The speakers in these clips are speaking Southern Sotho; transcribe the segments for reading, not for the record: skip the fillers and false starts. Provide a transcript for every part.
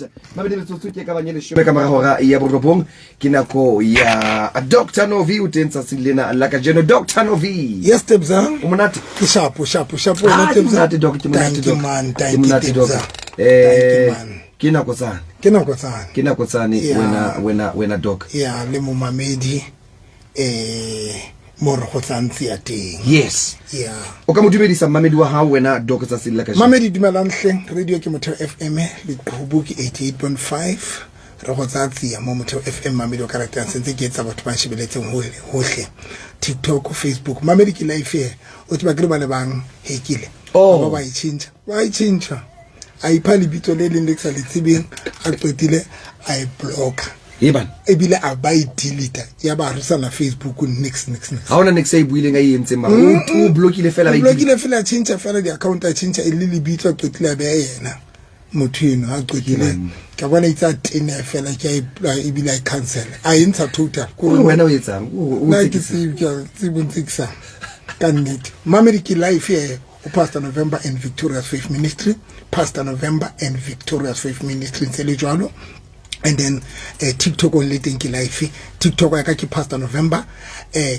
Right. Mabedi metsotso ke ka banye leshome ka mora hora ya borobong ke nako ya Dr. Novi o teng tsatsing lena la kajeno. Dr. Novi. Yes, Tebza. O monate. Ke shapo, shapo, shapo. Ah, ke monate doc, ke monate Thank you doc. man, Ke thank you monate doc. Tebza. Thank you Eh man. ke nako tsane. Ke nako tsane. Ke nako tsane Yeah. wena wena wena doc. Ya le momamedi eh mo re go tsantsi ya teng. Yes. Ya. O ka mo dumedisa mmamedi wa hao wena doc tsatsing la kajeno. Mamedi dumelang hleng radio ke Motheo FM leqhubu ke 88.5 re go tsaya tsia mo Motheo FM mamedi o ka ratang sentse ke etsa batho ba nshebeletseng hohle hohle TikTok Facebook mamedi ke life e o tseba ke re ba le bang hekile Oh. ba ba e tjhentjha ba e tjhentjha a ipha lebitso le leng le ke sa le tsebeng a qetile a e blocka Ee bana. Ebile a ba e delete ya ba re sana Facebook nix nix nix. Ha ona nix e buileng a e entseng mara o o blokile fela ba e blokile fela a tjhentjha fela di account a tjhentjha e le lebitso a qetile a beha yena motho eno a qetile ka bona itse a tene fela ke a ebile a e cancel a e ntsha total ko re wena o etsang o o ke tsebe ke tsebe ntse ke sa ka nnete mamedi ke life e o Pastor November and Victorious Faith Ministry Pastor November and Victorious Faith Ministry ntse le jwalo and then TikTok on le teng ke life TikTok ya ka ke Pastor November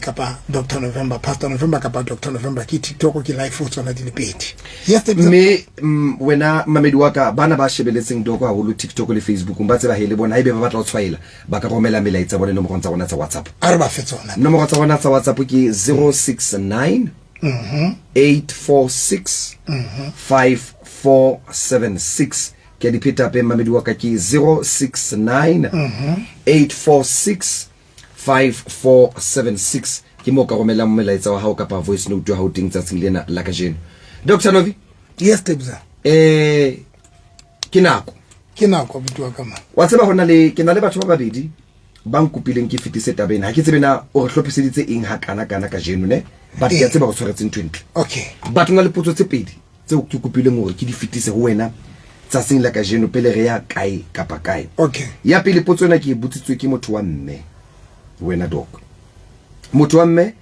kapa Dr November Pastor November kapa Dr November ke TikTok ke life o tsona di le pedi yes mme wena mamedi wa ka bana ba shebeletseng doko haholo TikTok le Facebook ba tseba hele bona haebe ba batla ho tshwaela ba ka romela melaetsa bone nomorong tsa rona tsa WhatsApp a re ba fe tsona nomoro tsa rona tsa WhatsApp ke 069 846 5476 Ke a di pheta hape mmamedi wa ka ke 069 846 5476 ke moo ka romelang molaetsa wa hao kapa voice note wa hao teng tsatsing lena la kajeno. Dr. Novi. Yes Tebza. Eh ke nako. Ke nako abuti wa ka man. Wa tseba hona le ke na le batho ba babedi ba nkopileng ke fetise taba ena. Ha ke tsebe na o re hlophiseditse eng ha kana kana kajeno ne. But ke a tseba o tshwaretse ntho e ntle. Okay. But na le potso tse pedi tseo ke kopileng hore ke di fetise ho wena tsatsing la kajeno pele re ya kae kapa kae. Okay. Ya pele potso ena ke e botsitswe ke motho wa mme wena doc. Motho wa mme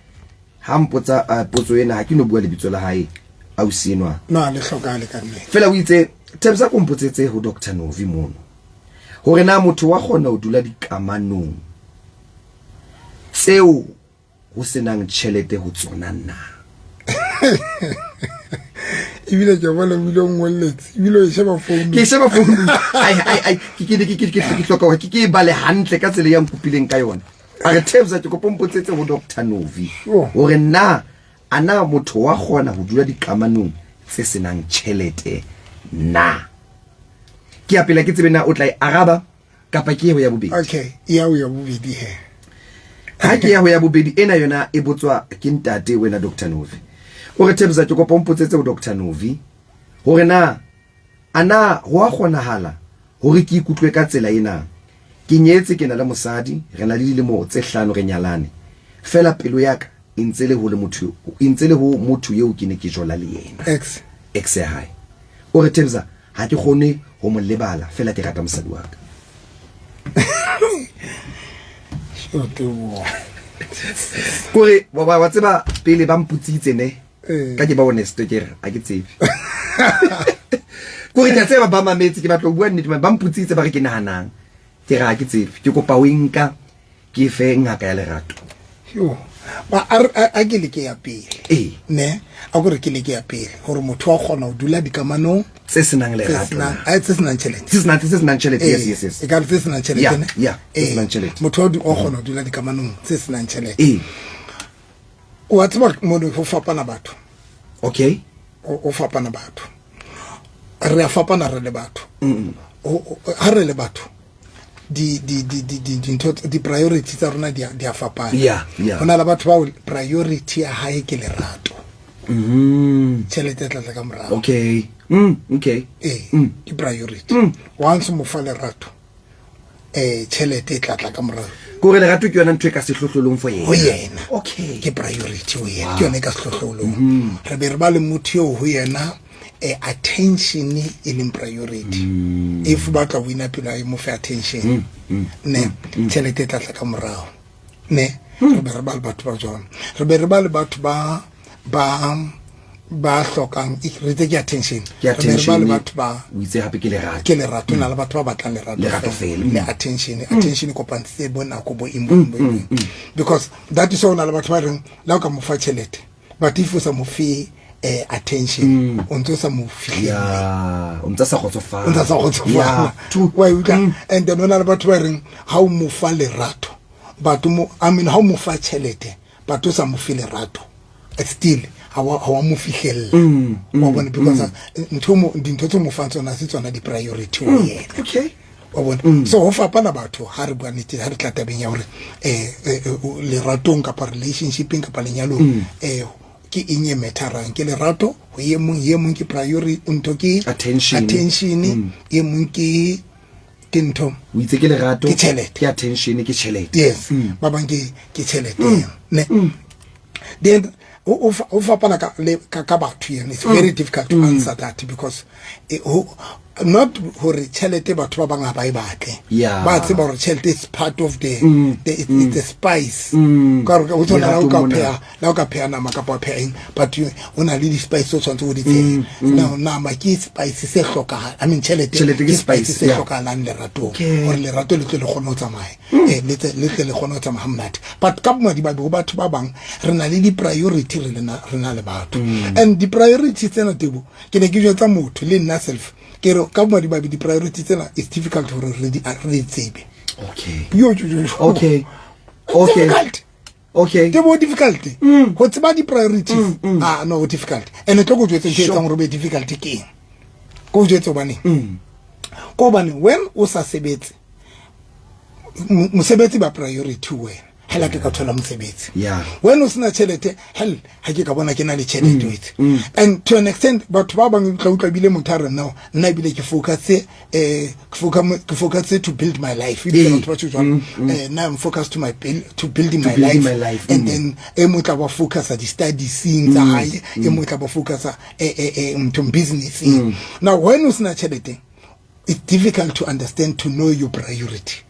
ha mpotsa potso ena ha ke no bua lebitso la hae ausi enwa. No le hlokahale ka nnete. Fela o itse Tebza ko mpotsetse ho Dr Novi mono hore na motho wa kgona ho dula dikamanong tseo ho se nang tjhelete ho tsona na? Ebile ke bona ebile o ngolletse ebile o e sheba founu. Ke e sheba founu. Ai ai ai ke ke ke ke ke hloka hore ke ke e bale hantle ka tsela ya nkopileng ka yona. A re Tebza ke kopa o mpotsetse ho Dr Novi hore na a na motho wa kgona ho dula dikamanong tse se nang tjhelete na? Ke ya pele ke tsebe na o tla e araba kapa ke eo ya bobedi. Okay, ya o ya bobedi he. Ha ke ya ho ya bobedi ena yona e botswa ke ntate wena Dr Novi. O re Tebza ke kopa o mpotsetse ho Dr Novi hore na a na ho a kgonahala hore ke ikutlwe ka tsela ena. Ke nyetse ke na le mosadi, re na le dilemo tse hlano re nyalane. Fela pelo ya ka e ntse le ho le motho e ntse le ho motho eo ke ne ke jola le yena. Ex. Ex ya hae. O re Tebza ha ke kgone ho mo lebala fela ke rata mosadi wa ka. Kore wa tseba pele ba mpotsitse ne eh. ka ke ba honest ke re a ke tsebe. Kore ke a tseba ba mametse ke batla ho bua nnete ba mpotsitse ba re ke nahanang. Ke re ha ke tsebe ke kopa o e nka Ke fe ngaka ya lerato. Yo. Ba a a ke leke ya pele. Ee. Ne, a ko re ke leke ya pele hore motho wa kgona ho dula dikamanong tse senang lerato. Tse senang tjhelete. Tse senang tse senang tjhelete. Yes, yes, yes. E ka tse senang tjhelete ne? Yeah, tse senang tjhelete. Motho wa kgona ho dula dikamanong tse senang tjhelete. Ee. Wa tseba mono ho fapana batho. Okay. O fapana batho. Re a fapana re le batho. Ha re le batho di di di di di dintho di priority tsa rona di di a fapana yeah yeah hona le batho bao priority ya hae ke lerato tjhelete e tla tla ka morao okay okay ee ke priority once mo fa lerato tjhelete e tla tla ka morao kore lerato ke yona ntho e ka sehlohlolong for yena ho yena okay ke priority ho yena ke yona e ka sehlohlolong re be re ba le motho eo ho yena attention e leng priority if ba tla wina pelo e mo fe attention ne tjhelete e tla tla ka morao ne re be re ba le batho ba jwalo re be re ba le batho ba ba Ba hlokang re itse ke attention. Ke Re be re ba attention. le batho ba O itse hape ke lerato. Ke lerato, na le batho ba batlang lerato. Lerato fela, fela. Le attention. Attention e kopantshitse bo nako, bo eng, bo eng, bo eng. Because that is why o na le batho ba reng la o ka mo fa tjhelete, but if o sa mo fe attention, o ntse o sa mo fihlelle. Ya, o ntse a sa kgotsofala. O ntse a sa kgotsofala. Ya, true. Wa e utlwa? And then o na le batho ba reng ha o mo fa lerato, but mo, I mean, ha o mo fa tjhelete but o sa mo fe lerato, still ha wa mo fihlella. Wa bona? Because ntho mo dintho tse mo fang tsona se tsona di-priority ho yena. Wa bona? So ho fapana batho. Ha re bua nnete, ha re tla tabeng ya hore leratong kapa relationshipeng kapa lenyalong, ke eng e matterang? Ke lerato ho e mong, e mong ke priority, ntho ke Attention. Attention, e mong ke ntho. O itse ke lerato. Ke tjhelete. Ke attention, ke tjhelete. Yes, ba bang ke tjhelete, ne. Then o fapana ka le ka batho yena. It's very difficult to answer that because not hore tjhelete batho ba bang ha ba e batle. Ba tseba hore tjhelete is part of the it's the spice, ka hore o tshwana la o ka Leratong mona. pheha, la o ka pheha nama kapa wa pheha eng, but o na le di-spice tse o tshwanetse o di tshele. Now nama ke spice se hlokahala, I mean, tjhelete. Tjhelete ke spice spice, se hlokahalang leratong, hore lerato le tle le kgone ho tsamaya, le tle le kgone ho tsamaya ha monate. But ka bomadimabe ho batho ba bang, re na le di-priority, re na le batho, and di-priority tsena, Tebo, ke ne ke jwetsa motho le nna self, ke re ka bomadimabe di-priority tsena, it's difficult hore re di tsebe. Yo, yo, yo, yo. Difficult. Tebo, difficult ho tseba di-priorities. Ah, no, difficult. And tlo ko jwetse ntho e etsang hore o be difficult ke eng. Ko jwetse hobaneng. Ko hobane when o sa sebetse, mosebetsi ba priority ho wena, hela ke ka thola mosebetsi. When o sena tjhelete, hell, ha ke ka bona ke na le tjhelete o itse. And to an extent, batho ba bang tla utlwa ebile motho a re no, nna ebile ke focus, ke focus to build my life. Ebile batho ba tjho jwalo, now I'm focused to my build, to building my building life. My life, And then e mo tla ba focus di studies tsa hae, e mo tla ba focus nthong business. Now when o sena tjhelete, it's difficult to understand, to know your priority.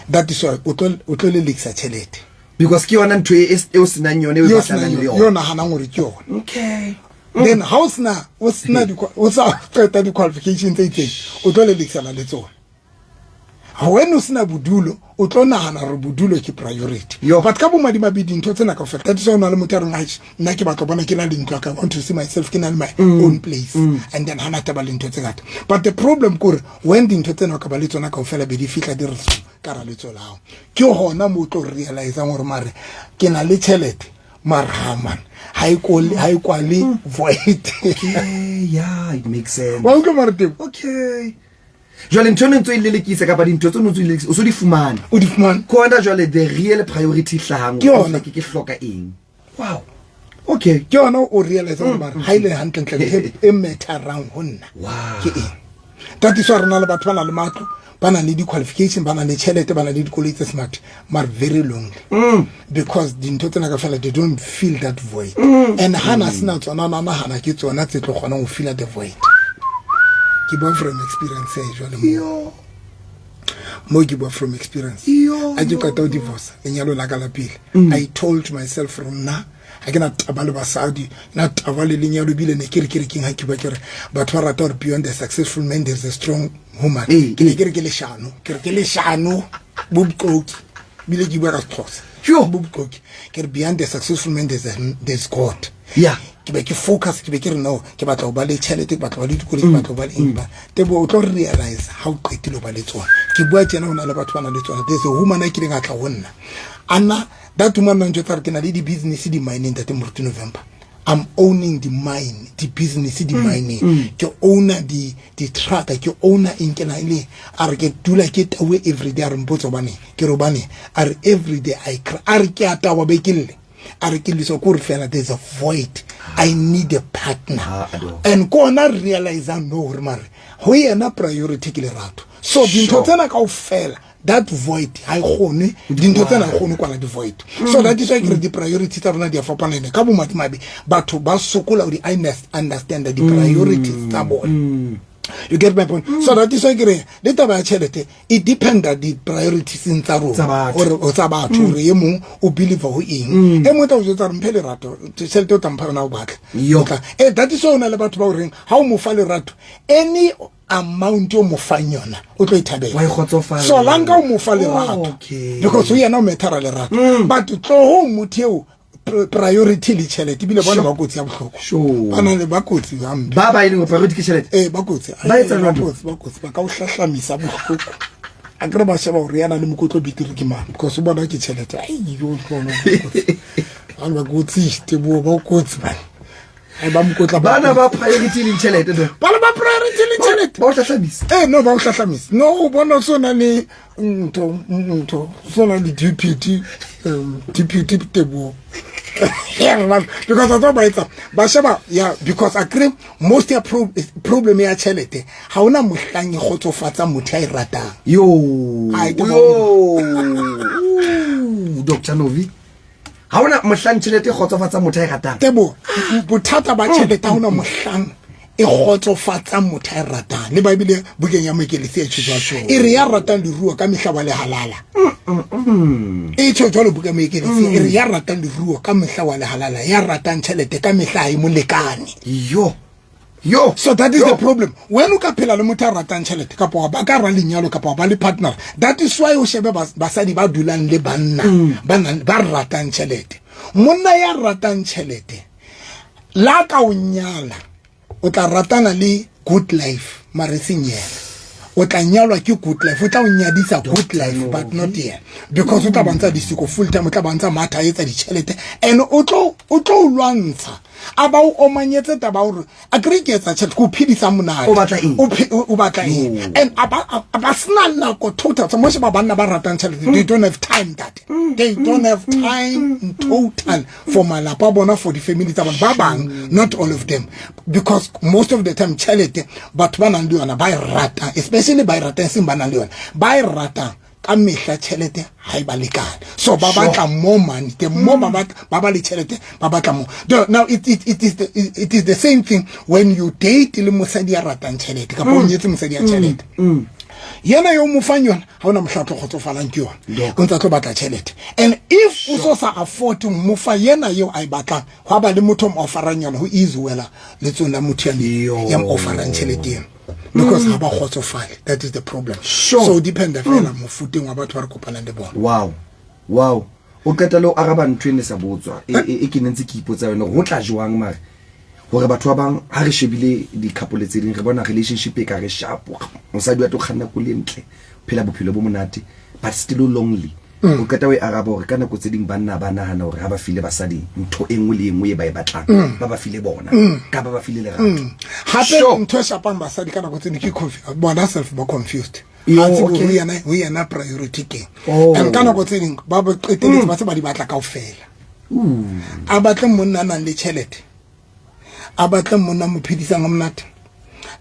That is why o tlo lelekisa tjhelete. Because ke yona ntho e o senang yone, e o Yo batlanang le yo yona. Nahanang hore ke yona. Then ha o sa qeta di-qualification tse itseng, o tlo lelekisana le tsona. When o sena bodulo, o tlo nahana hore bodulo ke priority. Yo. But ka bomadimabe dintho tsena kaofela, that is why o na le motho a reng, "Aish, nna ke batla ho bona ke na le ntlo ya ka. I want to see myself ke na le my own place." And then hana taba le ntho tse ngata. But the problem ke hore when dintho tsena o ka ba le tsona kaofela, be di fihla di re so ka ra letso la hao, ke hona mo o tlo realisang hore mare ke na le tjhelete, mara ha man ha e kwale void. Okay, yeah, it makes sense. Wa utlwa mare, Tebo? Okay, jwale ntho e ntse e lelekisa kapa dintho tse o ntse o di lelekisa, o so di fumane. O di fumane. Ke hona jwale the real priority hlahang. Ke yona. Ke hloka eng? Wow, okay. Ke yona o realize gore mare ha ile hantlentle ntho e matterang ho nna ke eng. That is why re na le batho ba na le matlo, ba na le di-qualification, ba na le tjhelete, ba na le dikoloi tse smart, mare very lonely, because dintho tsena ka fela they don't feel that void. And ha na sena tsona, na nahana ke tsona tse tlo kgonang ho feel the void. Ke bua from experience, jwale mo Yo. Mo ke bua from experience. Yo. A ke qeta ho divorce lenyalo la ka la pele, I told myself from nna ha ke na taba le basadi, na taba le lenyalo. Ebile ne ke re ke re keng ha ke bua, ke re batho ba rata hore beyond the successful man there's a strong woman. Ke ne ke re ke leshano, ke re ke leshano, bobuqoki. Ebile ke bua ka Sexhosa. Yo. Bobuqoki. Ke re beyond the successful man there's God. Ke be ke focus, ke be ke re no, ke batla ho ba le tjhelete, ke batla ho ba le dikoloi, ke batla ho ba le eng ba. Tebo, o tlo realize ha o qetile ho ba le tsona. Ke bua tjena, ho na le batho ba nang le tsona. There's a woman a kileng a tla ho nna, ana that woman na njwetsa hore ke na le di-business di-mining, ntate Moruti November. I'm owning the mine, the business di mining, ke owner di truck, ke owner eng, ke na le. A re ke dula ke tawe every day. A re mpotsa hobane ke re hobane. A re every day I cry. A re ke a tawa be ke lle. A re ke llisa ko re fela there's a void, I need a partner. Ah, ado. And ko ona realisang no hore mare ho yena priority ke lerato. So dintho tsena kaofela, that void ha e kgone, dintho tsena ha e kgone kwala di-void. So that is why ke re di-priority tsa rona di a fapana. Ene ka bomadimabe batho ba sokola ho di understand di-priorities tsa bona. You get my point? So that is why ke re le taba ya tšhelete e dependa di-prioritiesng tsa rona gore o tsa batho gore e mongwe o believe go eng. E mongwe tla o jwetsa gore mphe lerato, tšhelete o tla mpha yona o batla. E that is why o na le batho ba o reng ga o mo fa lerato, any amount o mo fang yona o tlo e thabela, so lanka o mo fa lerato, because o yena o methara lerato. But tlogo motho eo priority le tšhelete, ebile bona ba kotsi ya bohloko, ba na le ba kotsi gampe. Ba ba e leng priority ke tšhelete. Ee, ba kotsi. Ba etsa jwang? Ba kotsi, ba ka o hlahlamisa bohloko. A kere ba sheba gore yana le mokotlo beteri ke mang, because o bona ke tšhelete. Ai, yo bane ba kotsi, Tebogo, ba kotsi bane. Ai, ba mokotla. Bana ba priority le tšhelete do. Bana ba priority le tšhelete. Ba o hlahlamisa. Ee, no, ba o hlahlamisa. No, o bona sona le ntho sona le deputy, deputy Tebogo. Yeah, because I thought ba etsa ba sheba ya, because I kry most ya problem ya tšhelete ga ona mohlang e kgotsofatsa motho a e ratang. Yo. Ai, yo. Dr Novi, ga ona mohlang tšhelete e kgotsofatsa motho a e ratang. Tebo, bothata ba tšhelete ga ona mohlang e kgotsofatsang motho a e ratang. Le Baebile bukeng ya Moekelesi e tjho jwalo, e re ya ratang leruo ka mehla wa le halala. E tjho jwalo buka Moekelesi, e re ya ratang leruo ka mehla wa le halala, ya ratang tšhelete ka mehla ha e molekane. Yo. Yo. So that is the problem. When o ka phela le motho a ratang tšhelete, kapa wa ba ka ra lenyalo, kapa wa ba le partner, that is why o shebe basadi ba dulang le banna ba ba ratang tšhelete. Monna ya ratang tšhelete, la ka o nyala, o tla ratana le good life, mare seng yena. O tla nyalwa ke good life, o tla o nyadisa good life, but not yena, because o tla bantsa disiko full time, o tla bantsa matha a etsa ditšhelete, and o tlo o lwantsha, a ba o omanyetse taba gore a kry ke etsa tšhelete, ko o phedisa monate. O batla eng? O batla eng? And a ba sena nako total. So mo sheba banna ba ratang tšhelete, they don't have time, that they don't have time total for malapa a bona, for di-family tsa bona. Ba bang, not all of them, because most of the time tšhelete batho ba nang le yona ba e ratang, especially ba e ratang, seng ba nang le yona ba e ratang, ka mehla tšhelete ha e ba lekane. So ba batla more money. The more ba ba le tšhelete, ba batla more. Now it is the same thing when you date le mosadi ya ratang tšhelete, kapa o nyetse mosadi ya tšhelete. Yena yo mo fang yona, ha ona mohla o tlo kgotsofalang ke yona, o ntse a tlo batla tšhelete. And if o so sa afford mo fa yena eo a e batlang, hwa ba le motho o mo offerang yona, ho easy wela letsong la motho ya mo offerang tšhelete eno, because ha ba kgotsofale. That is the problem. So dependa fela mofuteng wa batho ba re kopanang le bona. Wow, o qeta le o araba ntho e ne sa botswa, e ke ne ntse ke ipotsa yone, go tla jwang mare gore batho ba bang, ha re shebile di-couple tse ding, re bona relationship e ka re sharp, mosadi wa to kganna koloi e ntle, phela bophelo bo monate, but still o lonely. O qeta o e araba gore ka nako tse ding banna ba nahana gore ha ba file basadi ntho e nngwe le e nngwe e ba e batlang, ba ba file bona, ka ba ba file lerato. Gape ntho e shapang basadi ka nako tse ding ke bona self ba confused. Ha tsebe ho yena priority keng. And ka nako tse ding ba ba qeteletse ba se ba di batla kaofela. A batle monna a nang le tšhelete, a batle monna mo phedisang ha monate,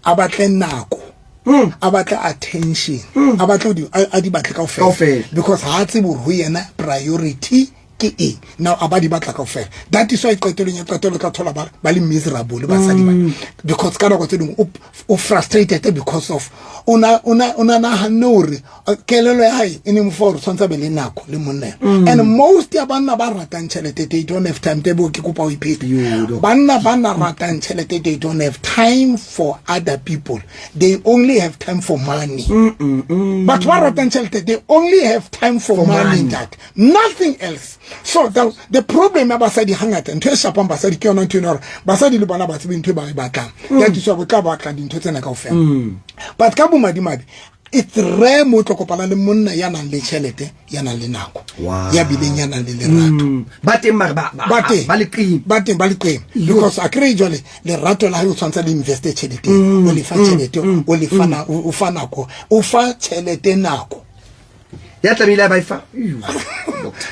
a batle nako, a batle attention, a batle a di batle kaofela. Kaofela. Because ha a tsebe hore ho yena priority ke eng. Now a ba di batla kaofela. That is why qetelong ya qetelo tla thola ba le miserable basadi ba, because ka nako tse dingwe o frustrated because of o na nahanne hore kelello ya hae e ne mo fa hore tshwanetse a be le nako le monna ena. And most ya banna ba ratang tjhelete, they don't have time. Tebo, ke kopa o iphete. Yo, doc. Banna ba na ratang tjhelete, they don't have time for other people, they only have time for money. Batho ba ratang tjhelete, they only have time for money, money. That nothing else. So the problem ya basadi hangata, ntho e shapang basadi ke yona ntho ena, hore basadi le bona ba tsebe ntho e ba e batlang. Ya tiswa bo tla batla dintho tsena kaofela, but ka bomadimabe it's rare mo o tlo kopana le monna ya nang le tjhelete, ya nang le nako, ya bileng ya nang le lerato. Ba teng mare ba Ba teng. ba leqeme. Ba teng, ba leqeme, because a kry jwale lerato la hae o tshwanetse le investe tjheleteng, o lefa tjhelete, o lefa o fa nako, o fa tjhelete nako. Ya tlamehile a ba e fa. Iyo, doctor.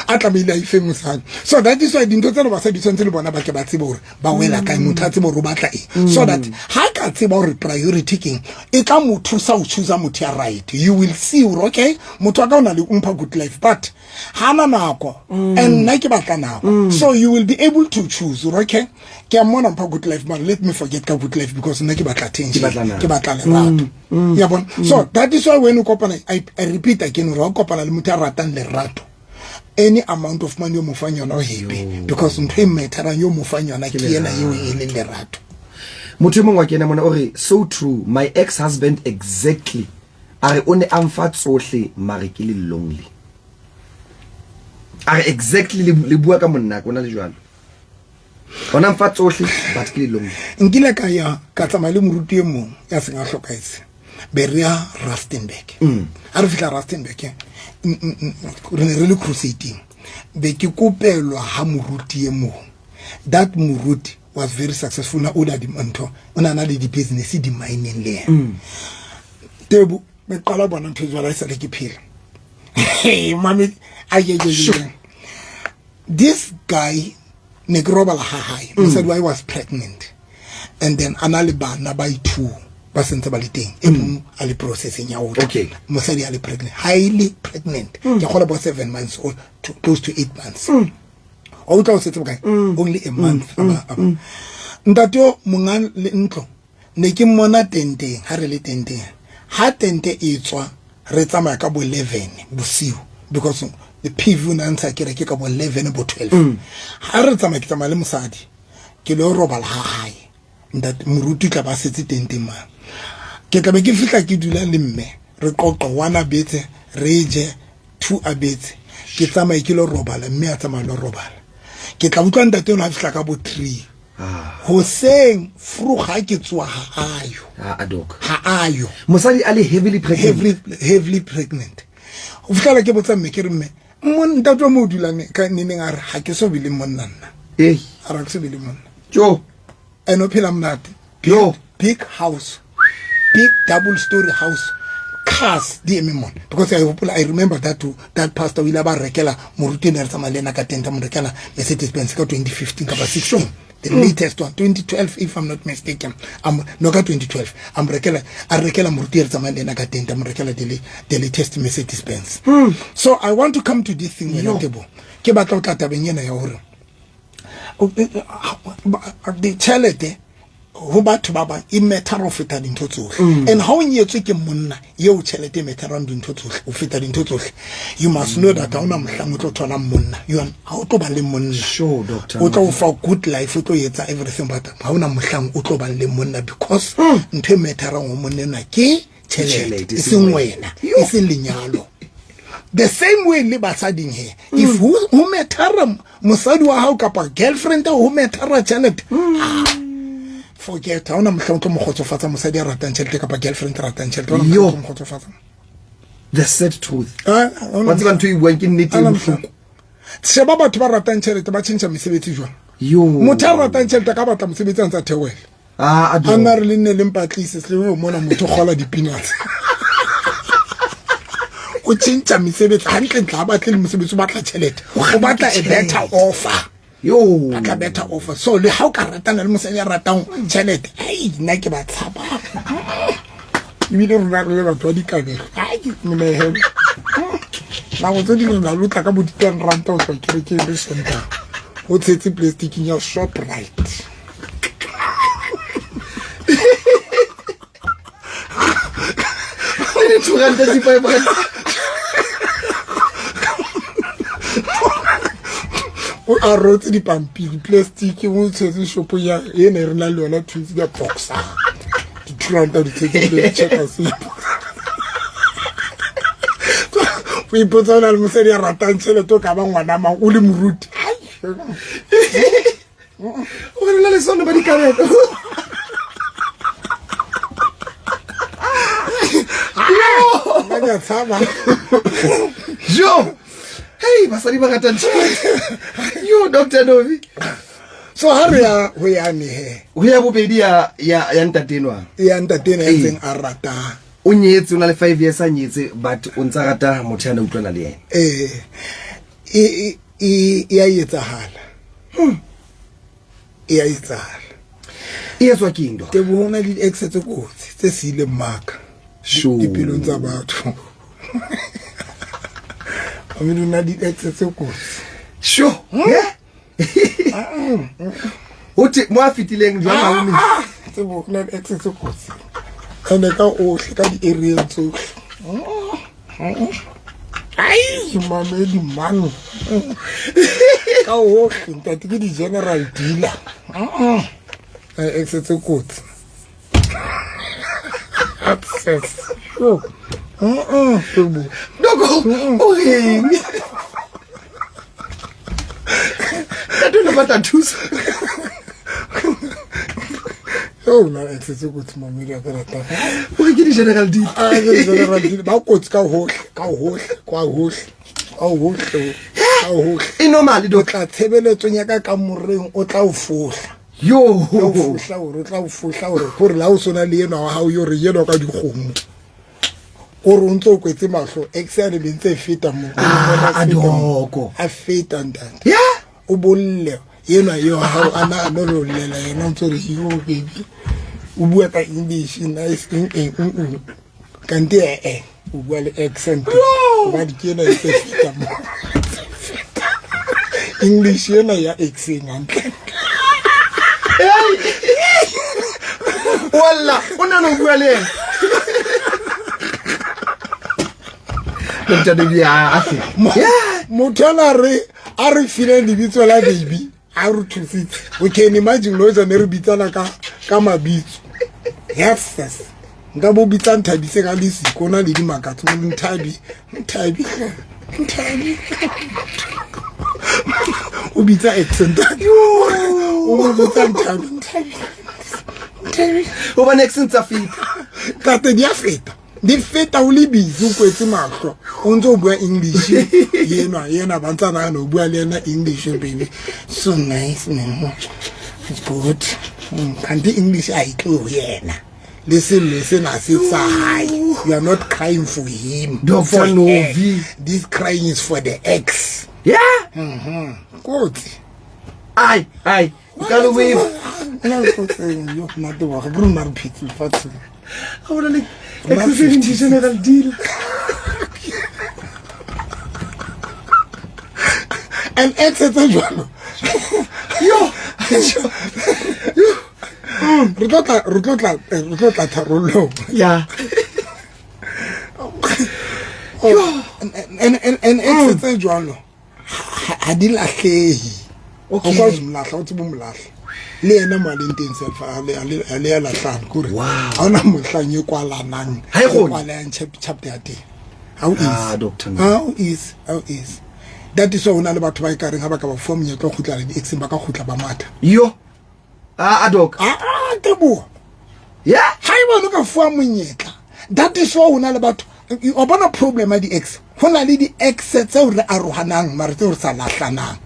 A tlamehile a ife mosadi. So that is why dintho tsena basadi tshwanetse le bona ba ke ba tsebe hore ba wela kae, motho a tsebe hore o batla eng, so that ha ka tseba hore priority keng, e tla mo thusa ho choose motho ya right. You will see hore okay, motho wa ka o na le o mpha good life, but ha na nako, and nna ke batla nako. So you will be able to choose hore okay, ke a mmona mpha good life, but let me forget ka good life because nna ke batla attention, Ke batla nako. Ke batla lerato, ya bona. So that is why when o kopana, I repeat again hore ha o kopana le motho a ratang lerato, any amount of money o mo fang yona, o happy, because ntho e matterang yo mo fang yona ke ena eo e leng lerato. Motho e mongwe wa kena mona, o re, "So true, my ex husband exactly." A re o ne a mfa tsohle, mare ke le lonely. A re exactly le bua ka monna ka, o na le jwalo, ona mfa tsohle but ke le lonely. Nkile ka ya ka tsamaya le moruti e mong ya seng a hlokahetse, be re ya Rustenburg. Ha re fihla Rustenburg, re ne re le crusading, be ke kopelwa ha moruti e mong. That moruti was very successful, na o na di ntho, o na na le di-business di-mining le yena. Tebu be qala bona ntho e jwalo, e sale ke phela. Hey, mami, ay, ay, ay, ay. This guy, ne ke robala ha hae, mosadi wa hae was pregnant, and then a na le bana ba i-two ba sentse ba le teng, e mong a le processing ya ho tla. Mosadi a le pregnant, highly pregnant, ke kgola bo 7 months or close to 8 months. O utlwa, o setse bokae? Only a month. Ntate o monga le ntlo, ne ke mmona tenteng. Ha re le tenteng, ha tente e tswa, re tsamaya ka bo 11 bosiu, because the PV o ne a ntsha kereke ka bo 11, bo 12. Ha re tsamaya, ke tsamaya le mosadi, ke lo robala ha hae. Ntate moruti tla ba setse tenteng mane. Ke tla be ke fihla, ke dula le mme, re qoqa, one a betse, re je, two a betse, ke tsamaye ke lo robala, mme a tsamaya lo robala. Ke tla utlwa ntate ono a fihla ka bo 3 hoseng vroeg. Ha ke tsoa, ha ayo. Ah, a doc. Ha ayo. Mosadi a le heavily pregnant. Heavily pregnant. Ho fihlela ke botsa mme, ke re, "Mme, ntate wa mo o dulang ka neneng?" A re, "Ha ke so be le monna nna." A re, "Ha ke so be le monna." Jo. And o phela monate. Yo. Big house, big double story house, cars di eme mona, because I hopola, I remember that too, that pastor o ile a ba rekela, moruti ne re tsamaya le ena ka tenta, mo rekela Mercedes Benz ka 2015 kapa 16, the latest one, 2012 if I'm not mistaken. No, ka 2012 a mo rekela, a rekela moruti e re tsamaya le ena ka tenta, mo rekela the latest Mercedes Benz. So I want to come to this thing, wena Tebo, ke batla ho tla tabeng ena ya hore ditjhelete ho batho ba bang e matter ho feta dintho tsohle. And ha o nyetswe ke monna eo tjhelete e matterang dintho tsohle, ho feta dintho tsohle, you must know that ha ona mohlang o tlo tholang monna. You are, ha o tlo ba le monna. Sure, doctor. O tlo o fa good life, o tlo etsa everything, but ha ona mohlang o tlo bang le monna, because ntho e matterang ho monna enwa ke tjhelete, tjhelete, e seng wena, e seng lenyalo. The same way le basading he, if ho mattera mosadi wa hao kapa girlfriend, ho mattera tjhelete, ah, forget, ha ona mohlang o tlo mo kgotsofatsa mosadi a ratang tjhelete kapa girlfriend a ratang tjhelete. Ha ona mohlang Yo. o tlo mo kgotsofatsa. The sad truth. Ah, ha ona. Wa tseba ntho e buang ke nnete e Ha ona bohloko. mohlang. Sheba batho ba ratang tjhelete ba tjhentjha mesebetsi jwang. Yo. Motho a ratang tjhelete a ka batla mosebetsi a ntse a theohela. Ah, a a nna re le nne le mpatlise se o mona motho o kgola di-peanuts, o tjhentjha mesebetsi hantlentle, ha batle le mosebetsi, o batla tjhelete, o batla a better offer. Yo. Batla better offer. So le ha o ka ratana le mosadi ya ratang tjhelete, ai, nna ke ba tshaba, ebile rona re le batho ba dikabelo, ai, menehelo nako tse ding re na le o tla ka bo di-10 ranta ho tswa kerekeng le Sontaga, o tshetse plasticing ya Shoprite. Le di-2 ranta, di-5 ranta. O a rotse dipampiri, plastic, o tshetse shopo ya ena e re nang le yona, twins ya Boxer, di-2 ranta di tshetse le Checkers. O ipotsa, o na le mosadi ya ratang tjhelete, o ka ba ngwana mang o le moruti? Ai. O re le sone ba dikabelo. Nna ke a tshaba. Jo, hey, basadi ba ratang tjhelete. Yo, Dr Novi. So ha re ya ho yane he. Ho ya bobedi ya ntate enwa. Ya ntate ena ya Ee. ntseng a rata. O nyetse, o na le 5 years a nyetse, but o ntsa rata motho ya na utlwana le yena. Eh. E e e a etsahala. E a etsahala. E etswa ke eng, doc? Teboho, ho na le di-ex tse kotsi tse siileng maka Sure. dipelong tsa batho. I mean, ho na le di-ex tse kotsi. Sure. Yeah. Ho thwe mo a fetileng jwang ha o me- Ah, Teboho, ho na le ex tse kotsi. Ene ka ohle, ka di-area tsohle. Ai, mamedi man. Ka ohle, ntate ke di-general dealer. Ex tse kotsi. Access. Sure. Teboho. Doc, o reng? Ntate o ne batla thuso. Yo, na ex tse kotsi mamedi a ka rata. O re ke di-general dealer. Ah, ke di-general dealer. Ba kotsi ka hohle, ka hohle, ka hohle, ka hohle, ka hohle. E normal, O doc. tla tshebeletsong ya ka kamoreng, o tla o fohla. Yo. O tla o fohla hore, o tla o fohla hore, hore la o sona le enwa wa hao, yo re enwa ka dikgomo. O re o ntso o kwetse mahlo, ex ya le ntse e feta mo. Ah, A feta mo. doko. A feta ntate. Yeah. O bolle enwa eo ha hao a na no lo llela yena o ntso re yo baby. O bua ka English nice eng eng eng, eng. Kante eh eh o bua le accent. Hobane ke ena e tse feta mo. English ena ya accent hantle. Walla, o na no bua le ena. Dr. Debbie a hle. Yeah. Motho ana re a re file lebitso la baby a re thusitse. We can imagine lo ne re bitsana ka ka mabitso. Yes, yes. Nka bo bitsa Nthabise ka lesiko na le dimakatso Nthabi, Nthabi, Nthabi. O bitsa accent. O mo bitsa Nthabi, Nthabi. Nthabi. Hobane accent tsa feta. Tate di a feta. Di feta o le busy o kwetse mahlo. O ntse o bua English. Yena yena ba ntsa nahana o bua le yena English baby. So nice man. It's good. Kanti English a e tlo ho yena. Le sello sena se sa hae. You are not crying for him. Dr. For her. Novi. This crying is for the ex. Yeah. Kotsi. Ai, ai. O ka le wave. Nna le kotsi, yo, nna teboga, ke rona re phetse lefatsheng. Ha bona le ex general deal. And ex tse jwalo. Yo. Re tlo tla, re tlo tla, re tlo tla tharollong. Yeah. Oh, and ex tse jwalo ha di lahlehe. Okay. O ka o molahla, o tsebe o molahla. Le yena mo a leng teng self, a le, a le, a le ya lahlana, ke hore Wow. ha hona mohlang e kwalanang, Ha e kgone. e kwalang chapter ya teng. Ha o Ah, easy. Doctor Novi. Ha o easy, ha o easy. That is why ho na le batho ba ekareng ha ba ka ba fuwa monyetla wa ho kgutlela di-exeng, ba ka kgutla ba matha. Yo. Ah, doc. Ah, ah, Teboho. Yeah. Ha eba o ka fuwa monyetla. That is why ho na le batho, o bona problem ya di-ex. Ho na le di-ex tseo re arohanang mare tseo re sa lahlanang.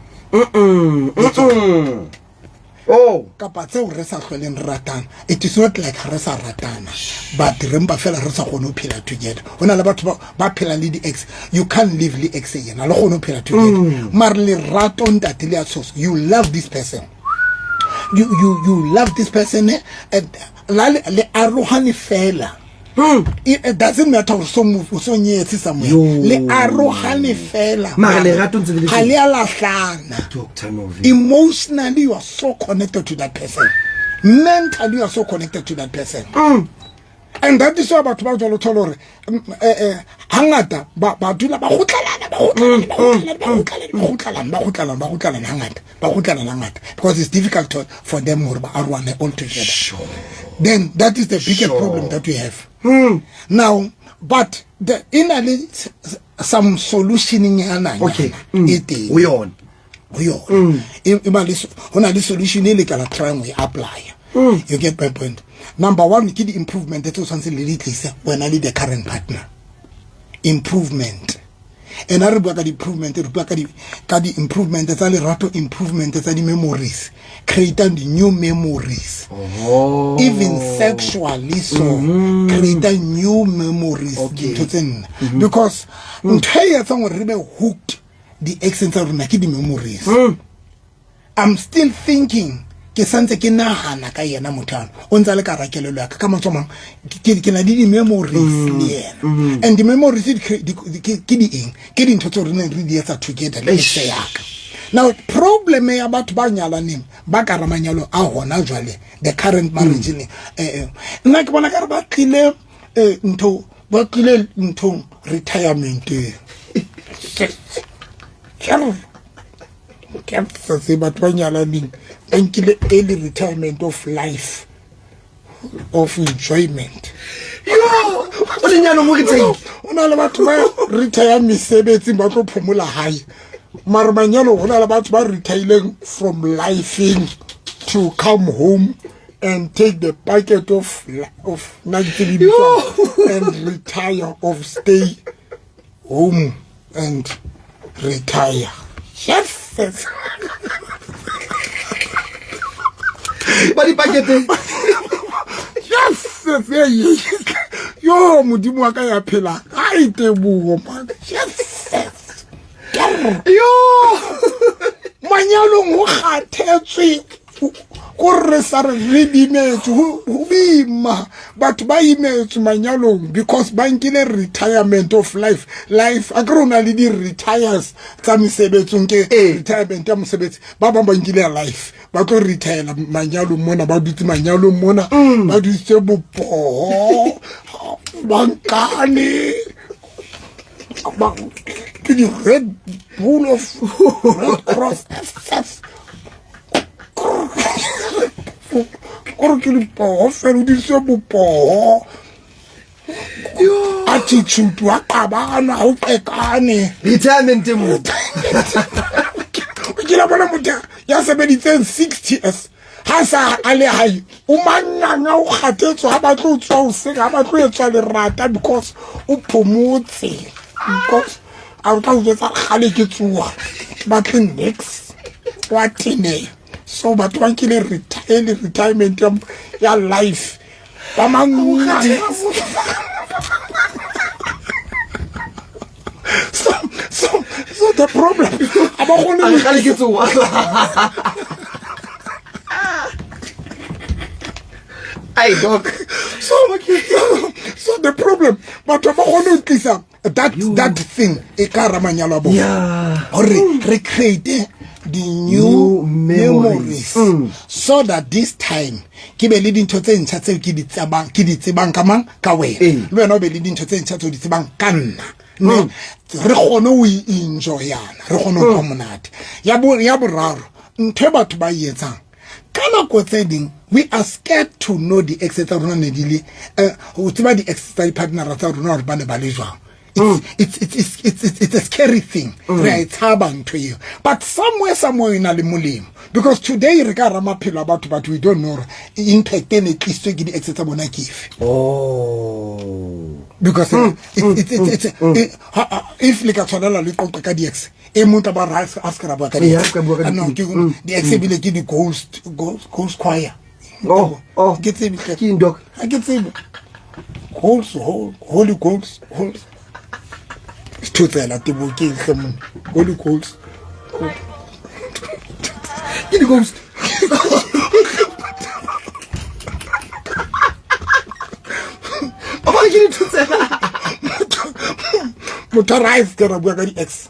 Oh. Kapa tseo re sa hloleng re ratana. It is not like re sa ratana, but re mpa fela re sa kgone ho phela together. Ho na le batho ba phelang le di-ex. You can't live le ex yena, le kgone ho phela together. Mare lerato ntate le ya tshosa. You love this person. You love this person, and la le arohane fela. It doesn't matter hore so move, so nyetse somewhere. Yo. Le arohane fela. Mara lerato ntse le le Ha teng. le a lahlana. Doctor Novi. Emotionally you are so connected to that person. Mentally you are so connected to that person. And that is why batho ba jwalo thola hore, hangata ba dula ba kgutlalana, ba kgutlalana, ba kgutlalana, ba kgutlalana, ba kgutlalana, ba kgutlalana, ba kgutlalana hangata, ba kgutlalana hangata, because it's difficult for them hore ba arohane all together. Sure. Then that is the biggest Sure. problem that we have. Now, but the in a some solution nyana Okay. nyana e teng. Ho yona. Ho yona. E ba le ho na le solution e le ka la try ho e apply. You get my point. Number one, ke di improvement tse o tshwanetseng le di tlise wena le the current partner. Improvement. And ha re bua ka di improvement, re bua ka di improvement tsa lerato, improvement tsa di memories, create the new memories. Oh. Even sexually so, create new memories. Okay. Dintho tse nna. Because ntho e etsang hore re be hooked Di-accent tsa rona ke di-memories. I'm still thinking, ke santse ke nahana ka yena motho ano, o ntse a le ka hara kelello ya ka. Ka mantswe a mang, ke na le di-memories le yena, and di-memories ke di eng? Ke dintho tseo re neng re di etsa together le ex ya ka. Now problem ya batho ba nyalaneng ba ka hara manyalo a hona jwale, the current marriage, ne nna ke bona ka re ba tlile ntho, ba tlile nthong retirementeng. Ke sa tsebe, batho ba nyalaneng ba nkile early retirement of life, of enjoyment. Yo, o lenyalong o retire. O na le batho ba retire mesebetsing, ba tlo phomola hae, mare manyalong go na le batho ba retirileng from lifeng to come home and take the packet of nna ke tsebe bitswang, and retire of stay home and retire. Yes. Ba dipakete. Yes. Yo, modimo wa ka ya phela ga e tebogo, man. Yes. Yo. Manyalong go kgathetswe, ko re sa re re bimetswe, ho boima. Batho ba imetswe manyalong because ba nkile retirement of life. Life a ke rona le di-retires tsa mesebetsong, ke retirement ya mosebetsi. Ba bang ba nkile ya life, ba tlo retire manyalong mona, ba dutse manyalong mona, ba dutse bopoho, ba nkane ke di-Red Bull of Red Cross FF, kore ke dipoho fela, o dirise bopoho attitude wa qabana, ha o qekane. Retirement mo. O kile bona motho ya sebeditseng 60 years, ha sa a le hae, o manganga, o kgathetswe, ha batle ho tswa hoseng, ha batle ho etswa lerata because o phomotse, because a o tla o jwetsa, kgale ke tsoha, ke batle nix, wa teneya. So batho ba nkile early retirement ya life, ba manganga. So the problem, ha ba kgone a re kgale ke tsoa. Ai, doc. So the problem, batho ba kgone ho tlisa that thing e ka hara manyalo a bona, hore re create the new new memories. memories, so that this time ke be le dintho tse ntjha tseo ke di tsebang ka mang, ka wena, le wena o be le dintho tse ntjha tseo di tsebang ka nna, ne re kgone ho enjoyana, re kgone ho utlwa monate. Ya boraro, ntho e batho ba e etsang ka nako tse ding, we are scared to know di-ex tsa rona ne di le ho tseba di-ex tsa di-partnera tsa rona hore ba ne ba le jwang. It's a scary thing. Re a e tshaba ntho eo, but somewhere e na le molemo, because today re ka hara maphelo a batho, but we don't know hore impact e ne tlisitswe ke di-ex tsa bona ke efe. Because if le ka tshwanela le qoqe ka di-ex, e mong tla ba re, a se ka ra bua ka Ee, a se ka bua ka Ah, no, di-ex ebile ke di-ghost choir. Oh. Ke tsebe hle. Ke eng, doc? Ha ke tsebe. Ghost, Holy Ghost, Thotsela tebo ke eng hle monna? Holy Ghost. Ke di-ghost. O bona ke dithotsela. Motho a re a se ke ra bua ka di-ex,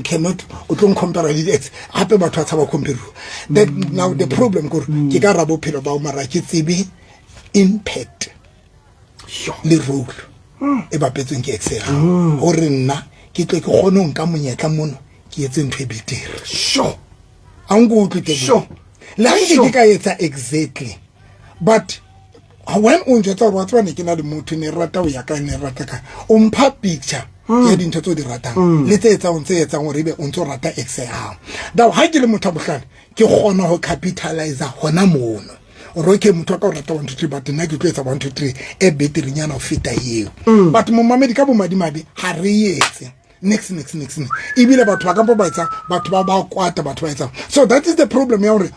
cannot, o tlo ncompara le di-ex gape, batho ba tshaba compariwa. That now the problem kore ke ka ra bophelo bao, mara ke tsebe impact le role e bapetsweng ke ex ya gago, gore nna ke tle ke kgone ho nka monyetla mono, ke etse ntho e betere. A nko utlwe teboho. Le ha nke ke ka etsa exactly, but when o njwetsa gore wa tseba ne ke na le motho, ne re rata ho ya kae, ne re rata kae, o mpha picture ya dintho tse o di ratang le tse etsang gore ebe o ntse o rata ex ya hao. Now ha ke le motho wa bohlale, ke kgona ho capitalize hona mono ore okay, motho wa ka o rata 1 2 3, but nna ke tlo etsa 1 2 3 e beterenyana ho feta eo. But momamedi, ka bomadimabe ha re etse next next next next, ebile batho ba kampo ba etsang, batho ba kwata, batho ba etsang. So that is the problem ya hore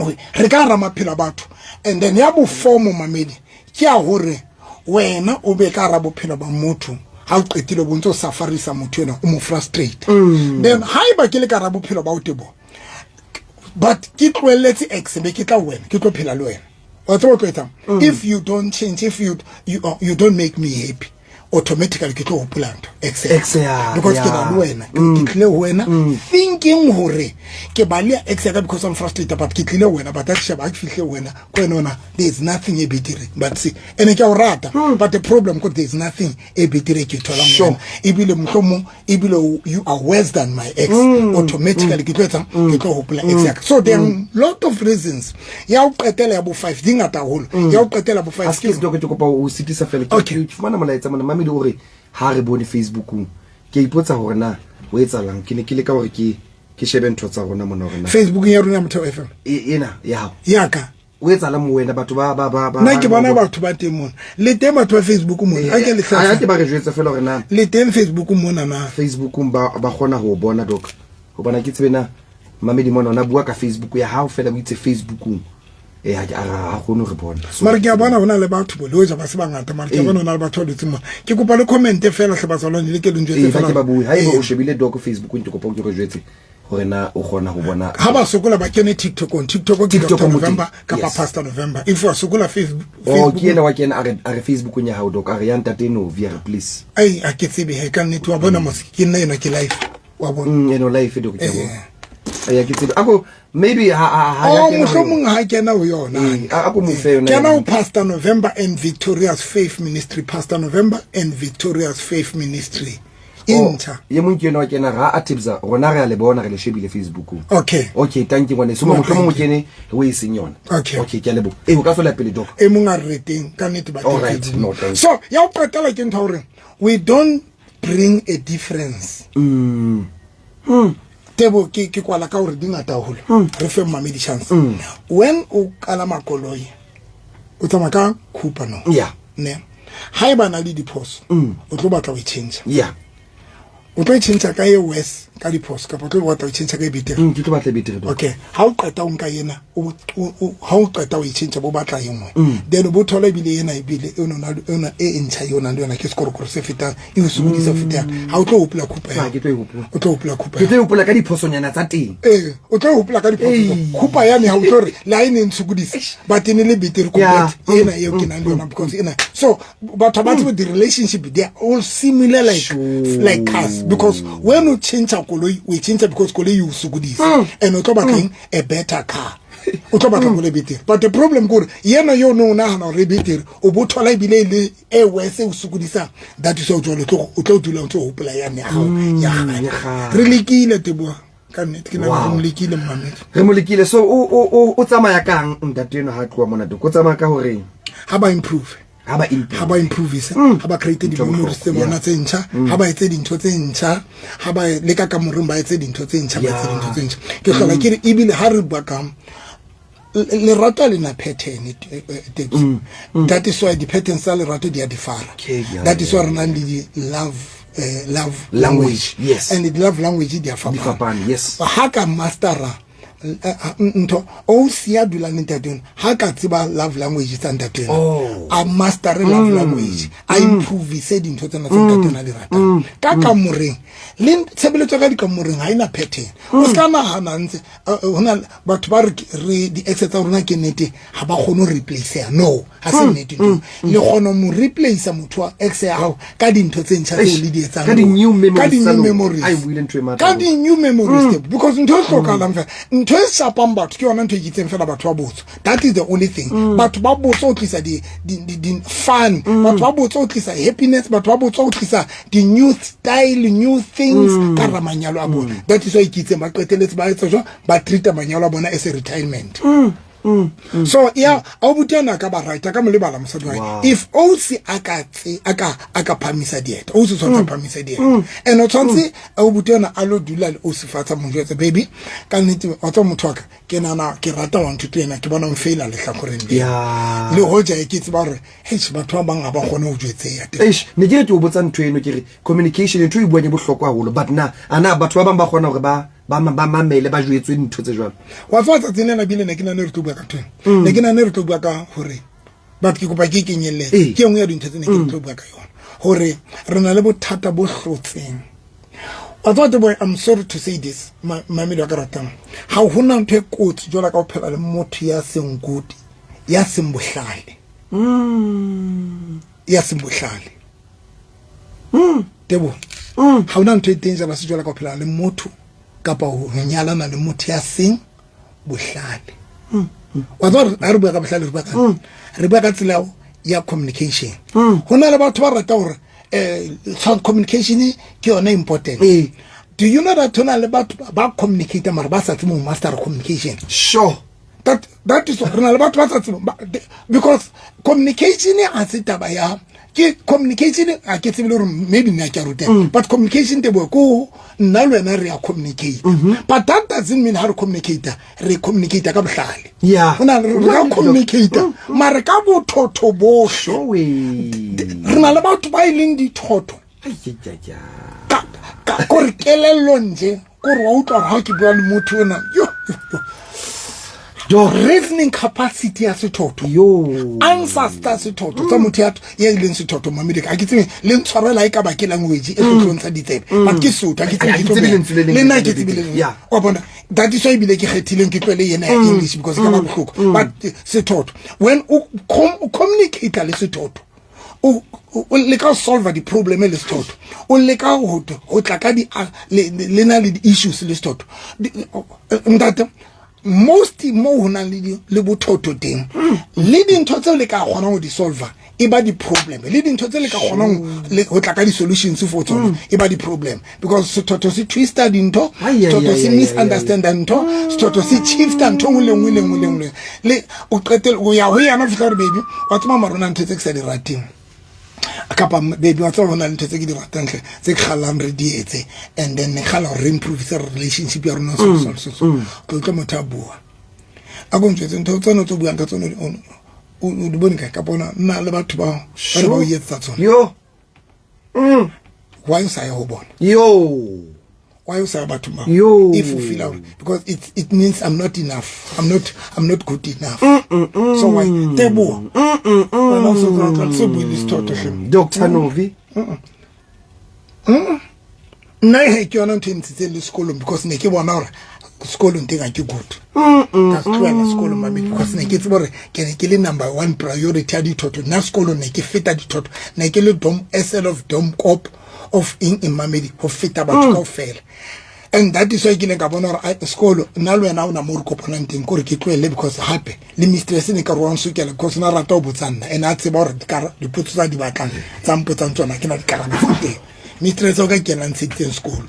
okay, re ka hara maphelo a batho. And then ya bofo, momamedi, ke ya hore wena o be ka hara bophelo ba motho. Ha o qetile o bontse o safarisa motho ena, o mo frustrate. Then haeba ke le ka ra bophelo ba o tebo, but ke tlohelletse ex, be ke tla ho wena, ke tlo phela le wena, wa tseba o tlo etsang? If you don't change, if you don't make me happy, automatically ke tlo hopola ntho ex ya. Ex ya, Because ke na le wena, ke tlile ho wena thinking hore ke baleha ex ya ka because I'm frustrated, but ke tlile ho wena, but a ke sheba, ha ke fihle ho wena, ko wena ona there is nothing e betere. But see, ene ke a o rata, but the problem ko there is nothing e betere ke tholang ho wena, ebile mohlomong ebile you are worse than my ex. Automatically ke tlo etsang? Ke tlo hopola ex ya ka. So there are lot of reasons. Ya ho qetela ya bo five di ngata haholo. Ya ho qetela bo five. Askies doc, ke kopa o sitisa fela. Ke Okay. ke fumana molaetsa mona, mamedi o re ha re bone Facebookong. Ke a ipotsa hore na o etsalang. Ke ne ke leka hore ke shebe ntho tsa rona mona hore na Facebookeng ya rona ya Motheo FM. Ena ya hao. Ya ka. O etsalang mo wena, batho ba Nna ke bona batho ba teng mona, le teng batho ba Facebook mona, a ke le A hlalosa. ke ba re jwetse fela hore na Le teng Facebook mona na? Facebookong ba kgona ho bona, doc. Hobane ke tsebe na mamedi mona ona bua ka Facebook ya hao fela, o itse Facebookong. Ha ke a ha kgone ho re bona. So, Mara ke a bona ho na le batho bo le hoja ba se bangata, mara ke a bona ho na le batho ba dutseng mona. Ke kopa le comment fela hle, batsalwane, le ke le njwetse ba fela. ke ba bue. Haeba o shebile doc Facebookong, ke kopa o ke re jwetse hore na o kgona ho bona. Ha ba sokola, ba kene TikTokong. TikTok ke TikTok Dr mo teng. November kapa Pastor November. If wa sokola Facebook, Oh, ke ena wa kena, a re Facebookong ya hao, doc, a re ya ntate Novi, a re please. Ai, a ke tsebe he, ka nnete, wa bona mos, ke nna ena, ke live, wa bona. Eno live, doc, ke a bona. Ya ke tsebe. Ako maybe ha ya Oh, kena ho yona. Mohlomong ha kena ho yona. A ko mo fe yona. Kena ho Pastor November and Victorious Faith Ministry, Pastor November and Victorious Faith Ministry e Oh, ntjha. Ye mong ke ena wa kena ra a Tibza, rona re a le bona, re le shebile Facebookong. Okay. Okay, thank you ngwaneso. No, Mohlomong o thank you. kene o e seng yona. Okay. Okay, ke a leboha. O ka tswela pele, doc. E mong a re teng ka nnete ba All teng right, Facebook. no, thank you. So ya ho qetela ke ntho ya hore we don't bring a difference. Tebo, ke kwala ka hore di ngata haholo, re fe mmamedi chance. When o kalama koloi, o tsamaya ka Cooper, no? Ne ha e ba na le diphoso, o tlo batla ho e change. O tlo e change ka e worse ka diphoso, kapa o tlo batla ho change ka e betere? Ke tlo batla e betere, doc. Okay, ha o qeta o nka ena, ha o qeta o e change, bo batla e nngwe, then o bo thola ebile ena, ebile ena e ntjha e o nang le yona ke sekorokoro se fetang, e o sokodisa ho fetang. Ha o tlo hopola Cooper ya Ha, ke tlo e hopola. O tlo hopola Cooper Ke ya tlo e hopola ka diphosonyana tsa teng. Ee, o tlo hopola ka diphoso. Ei. Cooper yane ha o tlo re le ha e ne e ntshokodisa, but e ne le betere Yeah. compared ena eo ke nang le yona, because ena, so batho ba tsebe di-relationship, they are all similar, like like cars, because when o change koloi, o e change because koloi e o sokodisa, and o tlo batla eng? A better car. O tlo batla koloi e betere, but the problem ke gore yena yo ne o nagana gore e betere, o bo thola ebile e le e worse, e o sokodisang. That is why jwale o tlo dula o ntse o hopola yane ya hao ya Ya kgale. kgale. Re lekile, Teboa, ka nnete ke nahana Wow. re mo lekile mmamedi. Re mo lekile. So o tsamaya kang ntate eno ha tloha mona, doc? O tsamaya ka hore Ha ba improve, ha ba improve. Ha ba improvise, ha ba create Ntho ya di-memories tse bohlokwa, bona tse ntjha, ha ba etse dintho tse ntjha, ha ba leka ka moreng, ba etse dintho tse ntjha, ba etse dintho tse ntjha. Ke hlola ke re ebile ha re bua ka lerato, ha le na pattern, Tebs. That is why di-patterns tsa lerato di a differa. Okay, yeah, That is why re nang le di-love love language, yes. And di-love language di a Di fapana. fapane, yes. Ha ka mastera ntho o sia dulang le ntate eno, ha ka tseba love language tsa ntate eno, a mastere love language, a improvise dintho tsena tse ntate eno a di ratang ka kamoreng, le tshebeletso ka dikamoreng ha ena pattern. O se ka nahana ntse hona batho ba re re di-ex tsa rona ke nnete ha ba kgone ho replaceha. No, ha se nnete ntho. Le kgona ho mo replace motho wa ex ya hao ka dintho tse ntjha tseo Eish, le di etsang ka di-new memories ka tsa di-new lona. memories. Ai, o buile ntho e matla Ka haholo. di-new memories, because ntho e hlokahalang fela, ntho e shapang batho ke yona ntho e ke itseng fela, batho ba botso. That is the only thing. Batho ba botso o tlisa di fun, batho ba botso o tlisa happiness, batho ba botso o tlisa di-new style, new things ka hara manyalo a bona. That is why ke itseng ba qeteletse ba etsa jwang, ba treata manyalo a bona as a retirement. So ya abuti ena ka ba right, a ka mo lebala mosadi wa hae. If ausi a ka tse a ka phamisa dieta, ausi o tshwanetse a phamisa dieta, and o tshwanetse abuti ena a lo dula le ausi fatshe, mo jwetse, "Baby, ka nnete wa tswa motho wa ka, ke nana ke rata one two three ena, ke bona o mfeila lehlakoreng le." Le hoja ke tseba hore heish, batho ba bang ha ba kgone ho jwetseha teng. Eish, ne ke re ke o botsa ntho eno, ke re communication, ntho e buang e bohlokwa haholo, but na ana batho ba bang ba kgona hore ba mamele, ba jwetswe dintho tse jwalo? Wa tseba, tsatsing lena bile ne ke nahane re tlo bua ka ntho ena, ne ke nahane re tlo bua ka hore, but ke kopa ke kenyelletse. Ke e nngwe ya dintho tse ne ke re tlo bua ka yona. Hore re na le bothata bo hlotseng. Wa tseba Teboho, I'm sorry to say this, mamedi wa ka ratang. Ha hona ntho e kotsi jwalo ka ho phela le motho ya seng good, ya seng bohlale. Ya seng bohlale. Teboho, ha hona ntho e dangerous jwalo ka ho phela le motho kapa ho nyalana le motho ya seng bohlale. Wa tseba ha re bua ka bohlale re bua ka re bua ka tsela ya communication. Ho na le batho ba rata hore communication ke yona important. Do you know that ho na le batho ba communicate mara ba sa tsebe ho master communication? Sure. That is re na le batho ba sa tsebe because communication ha se taba ya ke communication, a ke tsebe le hore maybe nna ke a rutega, but communication Teboho ko nna le wena re a communicate, but that doesn't mean ha re communicate re communicate ka bohlale. Ho na re ka communicate mare ka bothotho bohle. Re na le batho ba e leng dithotho ka kore kelello nje kore wa utlwa hore ha ke bua le motho ona yo, yo reasoning capacity ya sethotho, answers tsa sethotho tsa motho ya ileng sethotho. Mamedi, ha ke tsebe le ntshwarela e ka ba ke language e tlo ntsha ditsebe, but ke Sotho, ha ke tsebe ke tlo le nna ke tsebe le wa bona. That is why ebile ke kgethileng ke tlwele yena ya English because ka ba bohloko. But sethotho, when o communicate le sethotho, o leka ho solve di-problem le sethotho, o leka ho tla ka di le na le di-issues le sethotho. Ntate, most mo ho nang le bothotho teng, le dintho tseo le ka kgonang ho di solve e ba di-problem, le dintho tse le ka kgonang ho tla ka di-solutions for tsona e ba di-problem, because sethotho se twista dintho, sethotho se misunderstanda ntho, sethotho se shifta ntho nngwe le nngwe le nngwe le nngwe. Le o qetelle o ya ho yena, fihla gore baby, wa tseba marona ntho tse ke sa di rateng, kapa baby, wa tseba ho na le ntho tse ke di ratang hle, tse ke kgallang re di etse, and then ne kgala gore re improve relationship ya rona, so so so so. Tlo utlwa motho a bua a ko ntjwetse ntho tsone tse o buang ka tsone, o di bone kae, kapa ona nna le batho bao ba re ba o etsetsa tsone. Why o sa ye ho bona? Why o sa ye bathong bao? If you feel out, because it means I'm not enough, I'm not good enough. So why, Teboho, wena o so tla se bue le sethotho hle. Dr Novi. Nna he ke yona ntho e ntshitseng le sekolong, because ne ke bona hore sekolong teng ha ke good, ka se tlohela sekolong, mamedi, because ne ke tseba hore ke ne ke le number one priority ya dithotho. Nna sekolong ne ke feta dithotho, ne ke le dom sl of dom cop of eng eng, mamedi, ho feta batho kaofela. And that is why ke ileng ka bona hore ai, sekolo nna le wena o na mo re kopanang teng, kore ke tlohelle, because hape le mistress ne ka re wa nsokela, because na rata ho botsa nna, and a tseba hore dipotso tsa di batlang tsa mpotsang tsona ke na dikarabo tsa teng. Mistress o ka kena ntsheditseng sekolo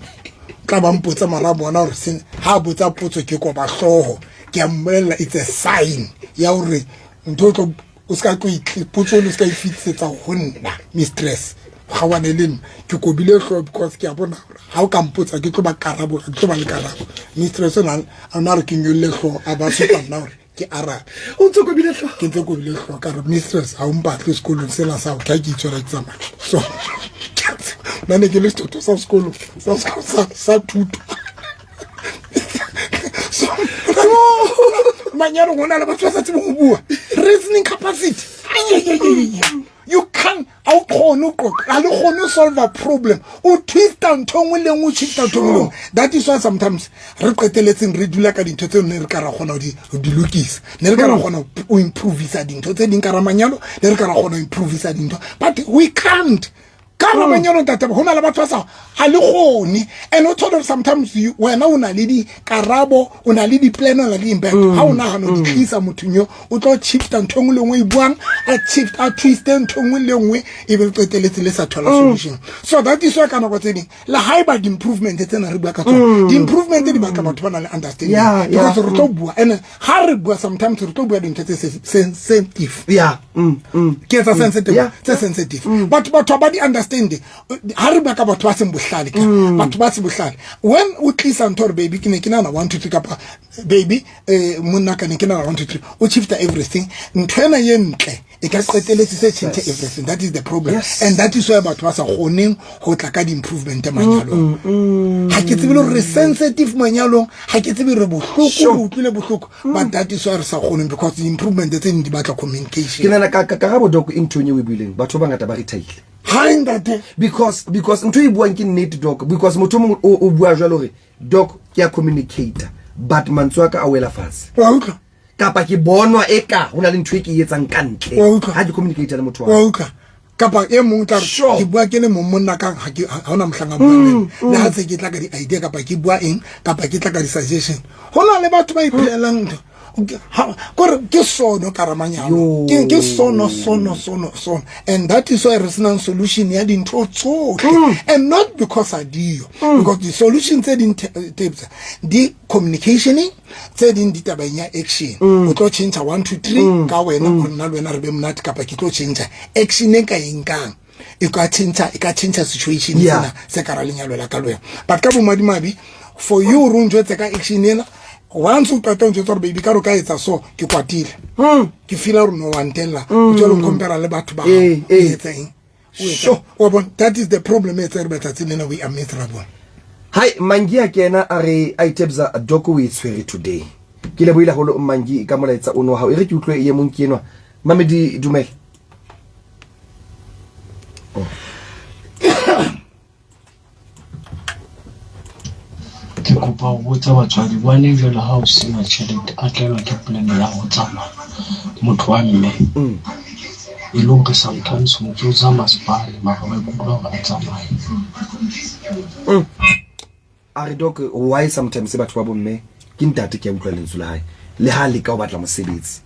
tla ba mpotsa, mara bona hore ha botsa potso ke koba hlooho, ke a mmolella it's a sign ya hore ntho o tlo o ska tlo potso o ska e fitisetsa ho nna. Mistress gawane le nna ke kobile hlooho because ke a bona hore ha o ka mpotsa ke tlo ba karabo, ke tlo ba le karabo. Mistress o na a na re ke nyolle hlooho, a ba supa nna hore ke arabe. O ntse kobile hlooho? Ke ntse kobile hlooho, ka re mistress, ha o mpatle sekolong sena sa ho ka ke itshwara ke tsamaya. So nna ne ke le sethotho sa sekolo sa thuto. So manyalo, go na le batho ba sa tsebeng go bua, reasoning capacity. Ai, ai, ai, ai, ai. You can ha o kgone ho qoqa, ha le kgone ho solve a problem, o twista ntho nngwe le nngwe, o shifta ntho nngwe le nngwe. That is why sometimes re qeteletseng re dula ka dintho tseo ne re ka ra kgona ho di lokisa, ne re ka ra kgona ho improvisa dintho tse ding ka ra manyalo, ne re ka ra kgona ho improvisa dintho, but we can't ka ra manyalo. Ntate, ho na le batho ba sa ha le kgone, and o thole hore sometimes wena o na le dikarabo, o na le di-plan, o na le di-impact, ha o nahana ho di tlisa mothong yo, o tlo shifta ntho e nngwe le nngwe e buang, a shift, a twiste ntho e nngwe le nngwe, e be le qeteletse le sa thola solution. So that is why ka nako tse ding, le haeba di-improvement tsena re bua ka tsona, di-improvement di batla batho ba nang le understanding, because re tlo bua, and ha re bua sometimes re tlo bua dintho tse sensitive. Ke etsa sensitive. Tse sensitive, but batho ba di understand. Ha re bua ka batho ba seng bohlale, ka batho ba seng bohlale, when o tlisa ntho hore baby, ke ne ke nahana 1 2 3, kapa baby, monna ka, ne ke nahana 1 2 3, o shifta everything. Ntho ena ye ntle e ka qeteletse se change everything. That is the problem. And that is why batho ba sa kgoneng ho tla ka di-improvement manyalong. Ha ke tsebe le hore re sensitive manyalong, ha ke tsebe re bohloko, re utlwile bohloko, but that is why re sa kgoneng, because di-improvement tse ding di batla communication. Ke nahana nana ka ka karabo doc e nthong eo e buileng batho ba bangata ba retire Hi ntate. Because ntho e buang ke nnete doc, because motho o mongwe o bua jwalo hore doc ke a communicator but mantswe a ka a wela fatshe. Wa utlwa? Kapa ke bonwa eka ho na le ntho e ke e etsang ka ntle Wa utlwa? ha ke communicator le motho Wa wa ka. utlwa? Kapa e mong tla re Sure. ke bua ke le mong monna ka ha ke ha hona mohlang a buang le nna. Le ha tse ke tla ka di-idea kapa ke bua eng kapa ke tla ka di-suggestion. Ho na le batho ba iphelelang ntho. Kore ke sono ka ramanyalo. Ke sono sono sono sono. And that is why re senang solution ya dintho tsohle. And not because a diyo. Because the solution tse ding tapes di communicationing, tse ding di tabeng ya action. O tlo change 1 2 3 ka wena go nna le wena re be monate, kapa ke tlo change action e ka e nkang. E ka change, e ka change situation sena se ka ra lenyalo la ka le wena. But ka bomadimabe for you o njwetse ka action ena, once o qeta o njwetsa gore baby ka re o ka etsa so, ke kwatile. Ke feela gore no wa ntella. O tswele o compare le batho ba hao. O etsa eng? O etsa Wa bona, that is the problem e etsa re batlatsi lena, we are miserable. Hai, Mangi a kena a re a itebza doc o e tshwere today. Ke lebohile haholo Mangi ka molaetsa ono wa hao. E re ke utlwe ye mong ke enwa. Mamedi dumela. Oh. Ke kopa ho botsa batswadi bane jwale ha o sena tjhelete a tlelwa ke plan ya ho tsamaya motho wa mme e le hore sometimes o ntso zama sepale mara ba ikutlwa hore a tsamaye. A re doc why sometimes batho ba bomme ke ntate ke a utlwa lentswe la hae le ha leka ho batla mosebetsi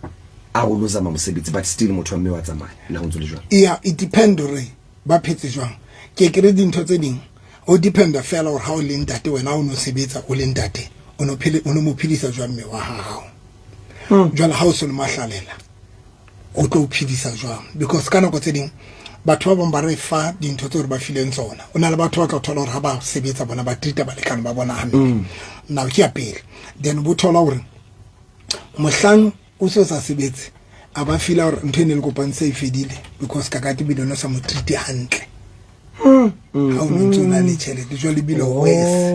a re o lo zama mosebetsi but still motho wa mme wa tsamaya le ha o ntso le jwalo. Yeah, it depend hore ba phetse jwang. Ke ke re dintho tse ding o dependa fela hore ha o le ntate wena o no sebetsa o le ntate o no phele o no mo phedisa jwang mme wa hao. Jwale ha o se le mahlalela o tlo o phedisa jwang, because ka nako tse ding batho ba bang ba re fa dintho tseo re ba fileng tsona. O na le batho ba tla thola hore ha ba sebetsa bona ba treat balekane ba bona hampe. Now ke ya pele, then bo thola hore mohlang o se sa sebetse a ba feel hore ntho e ne le kopang se e fedile, because ka kate bile no sa mo treat hantle. Ha o ntse o na le tjhelete jwale bile worse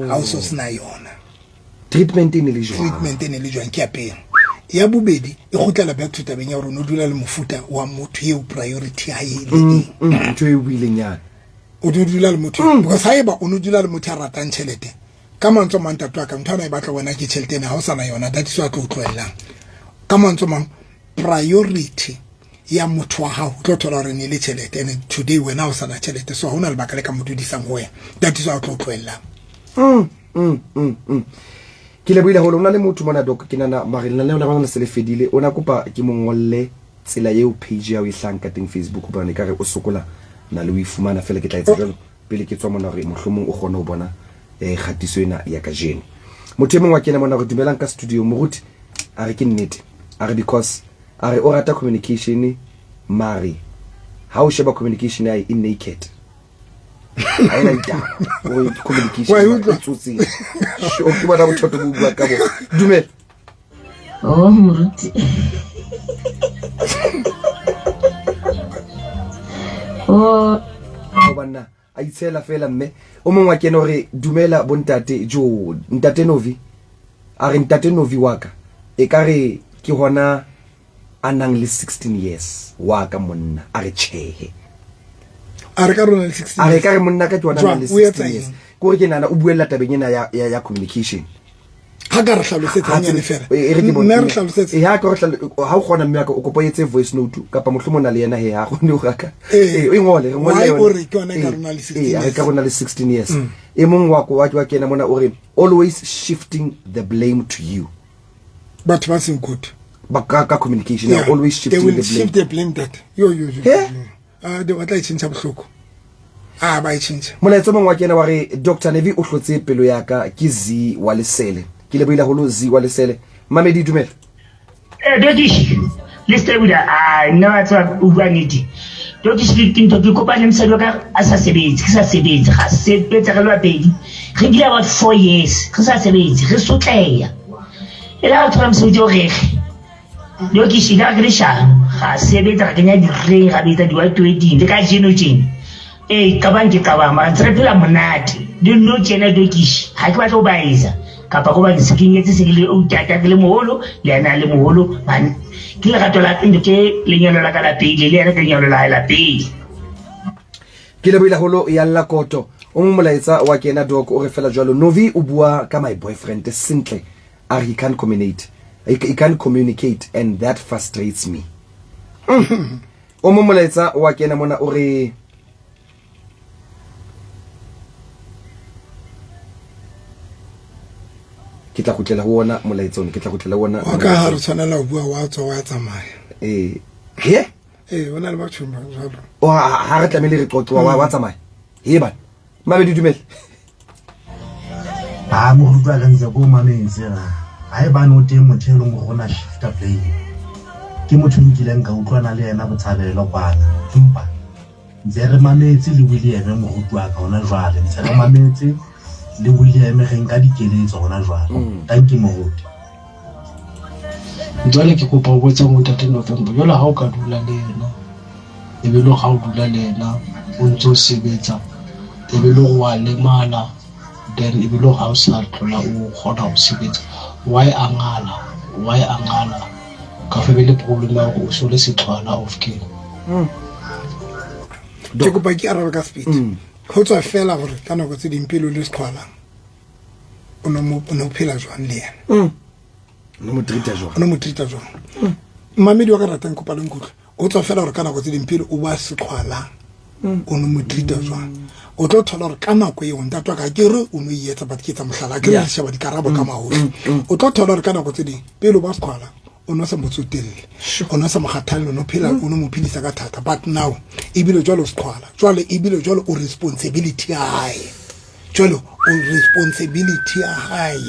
ha o so sena yona. Treatment e ne le jwang? Treatment e ne le jwang ke ya pele. Ya bobedi e kgutlela back to tabeng ya hore o dula le mofuta wa motho eo priority ya hae e le eng. Ntho e buileng yana. O dula le motho because haeba o no dula le motho ya ratang tjhelete ka mantswe a mang ntate wa ka ntho ana e batla wena ke tjhelete ena ha o sana yona, that is why a tlo o tlohellang. Ka mantswe a mang priority ya motho wa hao o tlo thola hore ne le tjhelete and today wena o sana tjhelete, so ha hona lebaka le ka mo dudisang ho wena, that is why o tlo o tlohellang. Ke lebohile haholo. O na le motho mona doc, ke nana mare lenaneo la rona le se le fedile. O na kopa ke mo ngolle tsela eo page ya o e hlahang ka teng Facebook, hobane ekare o sokola na le o e fumana fela. Ke tla etsa jwalo pele ke tswa mona hore mohlomong o kgone ho bona kgatiso ena ya kajeno. Motho e mong wa kena mona hore dumelang ka studio moruti, a re ke nnete, a re because a re o rata communication mare ha o sheba communication ya hae e naked. Ha ena ditaba. O re communication Wa e utlwa? e tsotseng. Sure, ke bona bothoto bo bua ka bo. Dumela. Oh, moruti. Oh. Ho banna a itshela fela mme o mongwe wa kena hore dumela bontate jo ntate Novi, a re ntate Novi wa ka e ka re ke hona a nang le 16 years wa ka monna, a re tjhehe. A re ka rona le 16 A re ka re monna ka ke hona a nang le Jwang, o etsa 16 years. eng? Ke hore ke nahana o buella tabeng ena ya communication. Ha ka re hlalosetsa Ha hanyane tsebe- fela. E, e re ke bone. Mme re hlalosetse. E, ha ka re ha o kgona mme wa ka, o kopa o etse voice note kapa mohlomong o na le yena he, ha kgone ho raka. Ee. E, o e ngole, re ngole Why yona. o re ke yona e ka Ee, rona le 16 ee, a re years? ka rona le 16 years. E mong wa ko, wa kena mona o re always shifting the blame to you. Batho ba seng good. Ba ka communication, Yeah. always They shifting will the blame. shift the blame that. Yo, yo, yo. He? Yo. Ah, they batla e tjhentjha bohloko. Ah, ba e tjhentjha. Molaetsa o mongwe wa kena wa re Doctor Nevi o hlotse pelo ya ka, ke Z wa Lesele. Ke lebohile haholo Z wa Lesele. Mamedi dumela. Dokish, le se buda, ah, nna wa tseba o bua nnete. Dokish, ke ntho ke kopane le mosadi wa ka a sa sebetse, ke sa sebetse, ga sebetsa re le babedi. Re nkile about 4 years, re sa sebetse, re sotleha. E la re thola mosebetsi o rege. Dokish, ka re ke leshano, ga sebetsa, ra kenya di-ring, ra betsa di-white wedding, le kajeno tjena. Ee, qabang ke qabang, mara ntse re phela monate. Le nno tjena Dokish, ha ke batle ho baeza. Kapa ko bane se ke nyetse se ke le outata ke le moholo le yena a le moholo bane ke lerato la ntho ke lenyalo la ka la pele le yena ke lenyalo la hae la pele. Ke lebohile haholo ya lla koto. O mong molaetsa wa kena doc o re fela jwalo Novi o bua ka my boyfriend sentle a re he can't communicate he can't communicate and that frustrates me. Mm. O mong molaetsa wa kena mona o re ke tla kgutlela ho ona molaetsa one ke tla kgutlela ho ona wa ka ha re tshwanela ho bua wa tswa wa tsamaya ee he ee o na le batho ba jwalo o ha re tlamehile re qoqe wa wa tsamaya he bana mabedi dumele a moruti wa ka ntse ko mametse ga ga e bane o teng motho e leng gore o na shifta blame ke motho o nkileng ka utlwana le yena botshabelo kwana empa Ntse re mametse le William moruti wa ka hona jwale. Ntse re mametse le William re nka dikeletso hona jwale. Mm. Thank you moruti. Jwale ke kopa o botse ntate November jwale ha o ka dula le yena e be le ga o dula le yena o ntse o sebetsa e be le wa lemala then e be le ga o sa tlola o kgona go sebetsa why a ngala why a ngala ka fe be le problem ya gore o so le sethwala of ke mm. Ke kopa ke arabe ka speed mm. Go tswa fela gore ka nako tse ding pele o le seqhwala o ne o phela jwang le yena mm. o ne mo treata jwang o ne mo treata jwang mmamedi wa ka ratang kopa le nkutlwe o tswa fela gore ka nako tse ding pele o ba seqhwala o ne mo treata jwang o tlo thola gore ka nako eo ntate wa ka ke re o no e etsa but ke etsa mohlala ke re sheba dikarabo ka mahohle o tlo thola gore ka nako tse ding pele o ba seqhwala o no sa mo tsotelle o no sa mo kgathalle o no phela o no mo phedisa ka thata but now ebile jwale o seqhwala jwale ebile jwale o responsibility ya hae jwale o responsibility ya hae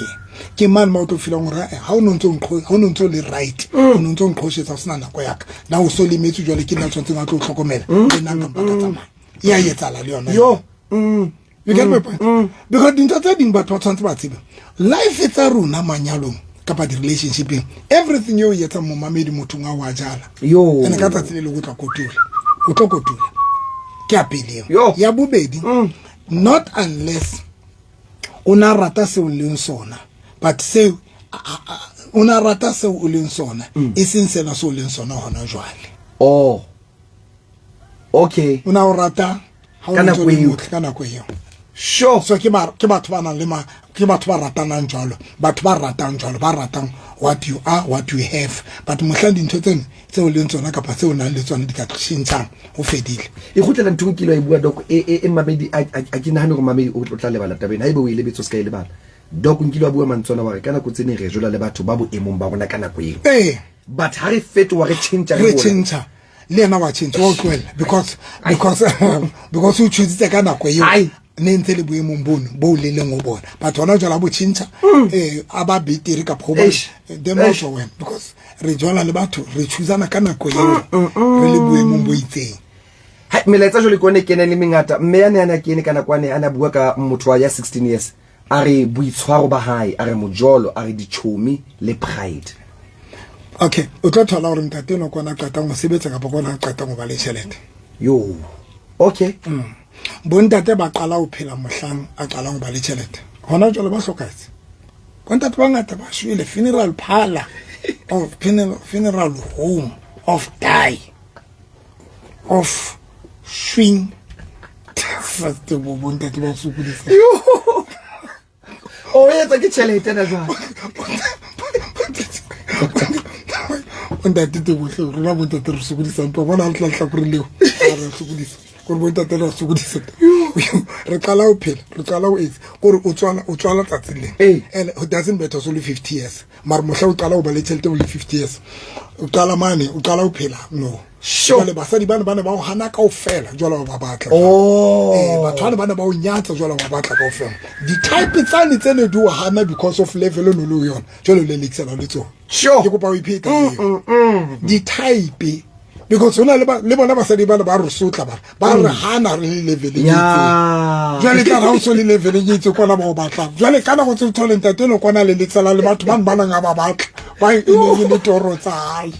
ke mane ma o tlo filang gore eh, ha o no ntse ha o no ntse o le right mm. o no ntse o nqhošetsa o sena nako yaka na o so lemetse jwale ke nna tshwanetseng a tlo o tlhokomela mm. le nna kampa ka mm. tsamaya e a etsala le yona yo you get my point because dintho tse ding batho ba tshwanetse ba tsebe life tsa rona manyalong kapa di-relationshipeng everything eo e etsang momamedi mothong a wa jala yo ene ka tsatsi le leng o tla kotula o tlo kotula ke ya pele eo ya bobedi not unless o na rata seo leng sona but seo o na rata seo o leng sona e seng sena seo o leng sona hona jwale oh okay o na o rata ha o Ka ntse o nako le eo. motle ka nako eo sure so ke ba ke batho ba nang le ma ke batho ba ratanang jwalo batho ba ratang jwalo ba ratang what you are what you have but mohlang dintho tseno tseo leng tsona kapa tseo nang le tsona di ka tshintshang ho fedile e kgutlela nthong kilo e bua dok e e, e mamedi a ke nahane gore mamedi o tla lebala tabeng haebe o e lebetse o se ka e lebala dok nkile wa bua mantswana wa re ka nako tse ne re jola le batho ba boemong ba rona ka nako eo ee but ha re fetoha re tjhentjha re tjhentjha le yena wa tjhentjha wa o tlohella because because because o choositse ka nako eo ne ntse le boemong bono bo le leng ho bona but hona jwale a bo tjhentjha mm. eh a ba betere kapa ho ba then o tswa wena because re jwala le batho re choosana ka nako eo mm, mm, re le boemong bo itseng hai melaetsa jwale ke one kene le mengata mme ya ne a ne a kene ka nako ane a ne a bua ka motho wa ya 16 years A re boitshwaro ba hae, a re mojolo, a re dichomi le pride. Okay, o tlo thola gore ntate eno kona qetang go sebetsa kapa kona qetang go ba le tšhelete. Yo. Okay. Mm. Bontate ba qala ho phela mohlang a qalang ho ba le tšhelete. Hona jwale ba hlokahetse. Bontate ba ngata ba shwele funeral parlor of funeral home of die. Of swing first bo bontate ba sokodisa o etsa ke tšhelete na jwale bontate te botlhe rona bontate re sokodisang pa bona re tla tlhakore leo re sokodisa gore bontate re sokodisa re qala ho phela re qala ho etsa kore o tswala o tswala tsatsi le and it doesn't matter so le 50 years mara mohla o qala ho ba le tšhelete o le 50 years o qala mane o qala ho phela no Sure. Jwale basadi bane ba ne ba o hana kaofela jwale ba batla Oh. Eh, batho bane ba ne ba o nyatsa jwale ba batla kaofela di-type tsane tse ne di o hana because of level o ne le ho yona jwale o lelekisana le tsona Sure. ke kopa o ipheta eo di-type because ho na le ba- le bona basadi bane ba re sotla ba ba re hana re le leveleng e itseng. Ya. jwale tla ra o so le leveleng e itseng kona ba o batlang jwale ka nako tse o thole ntate eno kwana le letsela le batho bane ba nang a ba batla ba e ne e le toro tsa hae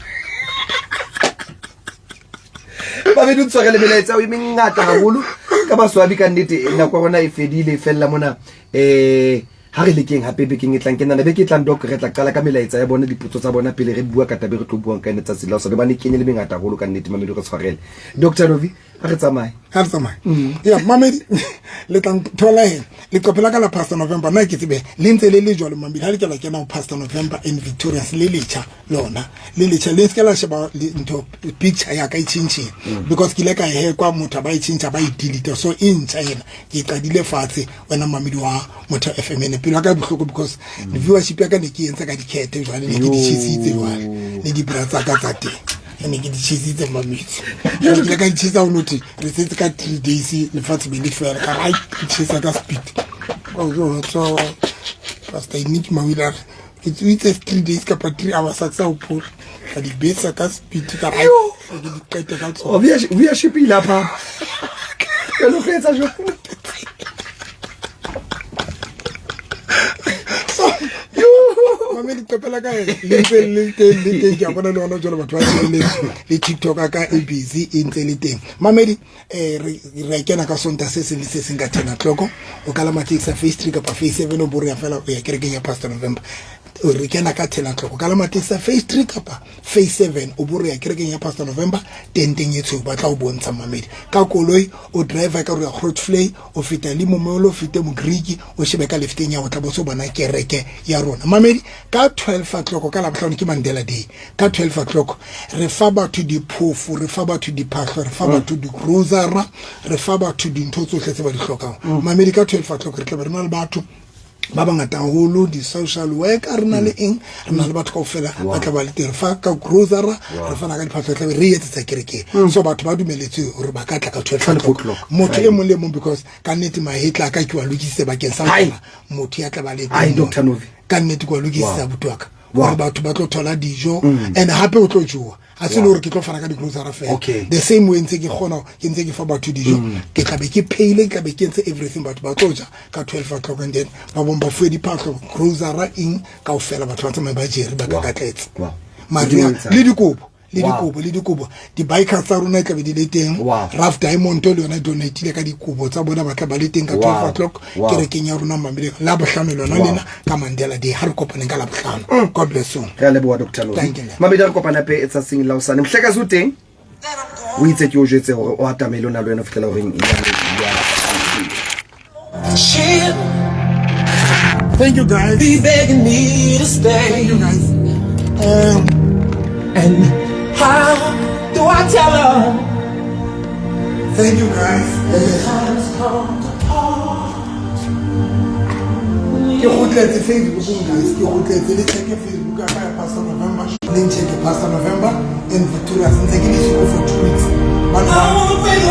Babedi o tshwarele melaetsa e mengata haholo ka maswabi ka nnete nako ya rona e fedile e fella mona eh Ha re lekeng hape bekeng e tlang. Ke nahana beke e tlang, Doc, re tla qala ka melaetsa ya bona, dipotso tsa bona pele re bua ka taba e re tlo buang ka yona tsatsing la hosane, hobane e kenye le mengata haholo ka nnete. Mamedi, re tshwarele. Doctor Novi, ha re tsamaye. Ha re tsamaye. Ya, mamedi, le tla thola he leqephe la ka la Pastor November. Nna ke tsebe le ntse le le jwalo, mamedi. Ha le ke la kena ho Pastor November and Victorious, le letjha lona, le letjha. Le se ke la sheba ntho, picture ya ka e tjhentjhile, because ke ile ka e kwa motho ba e tjhentjha, ba e delete. So e ntjha ena, ke qadile fatshe. Wena mamedi wa Motho FM, ene pelo ya ka e bohloko because viewership ya ka ne ke entse ka dikhethe, jwale ne ke di tjhesitse. Jwale le dibra tsa ka tsa teng ne ke di tjhesitse, mamedi. Jwale ke ile ka di tjhesa, ho nothwe re setse ka 3 days lefatshe be le fela. Ka re, ai, ke tjhesa ka speed. So Pastor Nick Mawile a re ke tsoitse 3 days kapa 3 hours, a ke sa hopola. Ka di betsa ka speed, ka re, ai, ke di qete ka tsona. Oh, viewership ile ya phahama. Jwale o tlo etsa jwang? So mame, leqephe la ka le ntse le teng, le teng. Ke a bona le hona jwale batho ba shebelletse le TikTok ka e busy, e ntse le teng, mamedi. Re a kena ka Sonta se seng le se seng ka 10 o'clock. O kalama taxi ya phase 3 kapa phase 7, o bo re ya fela o ya kerekeng ya Pastor November. Re kena ka 10 o'clock. O kalama taxi ya phase 3 kapa phase 7, o bo re ya kerekeng ya Pastor November, tenteng e tshweu, ba tla o bontsha, mamedi. Ka koloi o driver ka re ya Grootvlei, o feta le momolo, o fete Mogriki, o shebe ka lefteng ya ho tla bo so bona kereke ya rona, mamedi. Ka 12 o'clock ka Labohlano ke Mandela Day. Ka 12 o'clock re fa batho diphofo, re fa batho diphahlo, re fa batho di-grocery, re fa batho dintho tsohle tse ba di hlokang, mamedi. Ka 12 o'clock re tlabe re na le batho ba bangata haholo, di-social worker, re na le eng, re na le batho kaofela ba tla ba le teng. Re fa ka grocery, re fana ka diphahlo, tlabe re etsetsa kerekeng. So batho ba dumeletswe hore ba ka tla ka 12 o'clock, motho e mong le mong, because ka nnete mahetla a ka ke wa lokisitse bakeng sa Hai. hore motho ya tla ba le Ai, teng. Dr. Novi. Ka nnete ke wa lokisitsa buti wa ka gore batho ba tlo thola dijo, and hape o tlo jowa. A se le gore ke tlo fana ka di-grocery fela. The same way ntse ke kgona, ke ntse ke fa batho dijo, ke tlabe ke pheile, ke tlabe ke entse everything. Batho ba tlo ja ka 12 o'clock, and then ba bong ba fuwe diphahlo, grocery, eng kaofela. Batho ba tsamaye ba jere, ba kakatletse maria Modimo o le dikobo le dikobo le dikobo. Di-bikers tsa rona e tlabe di le teng. Rough Diamond le yona e donatile ka dikobo tsa bona, ba tla ba le teng ka 12 o'clock kerekeng ya rona mameleng la bohlano lona lena ka Mandela Day. Ha re kopaneng ka la bohlano. God bless you. Re a leboha, Dr. Novi. Thank you. Mamedi, a re kopana pe tsatsing la hosane. Mohlekazi o teng, o itse ke o jwetse hore o atamele, o na le wena ho fihlela horeng ya She'll Thank you guys. be begging me to stay. Thank you guys. And how do I tell her? Thank you guys. Time's come to part. Ke kgutletse Facebookong, guys. Ke kgutletse. Le checke Facebook ya ka ya Pastor November, le nchecke Pastor November and Victoria. Ntse ke le siko for 2 weeks. Batho ba I won't wait.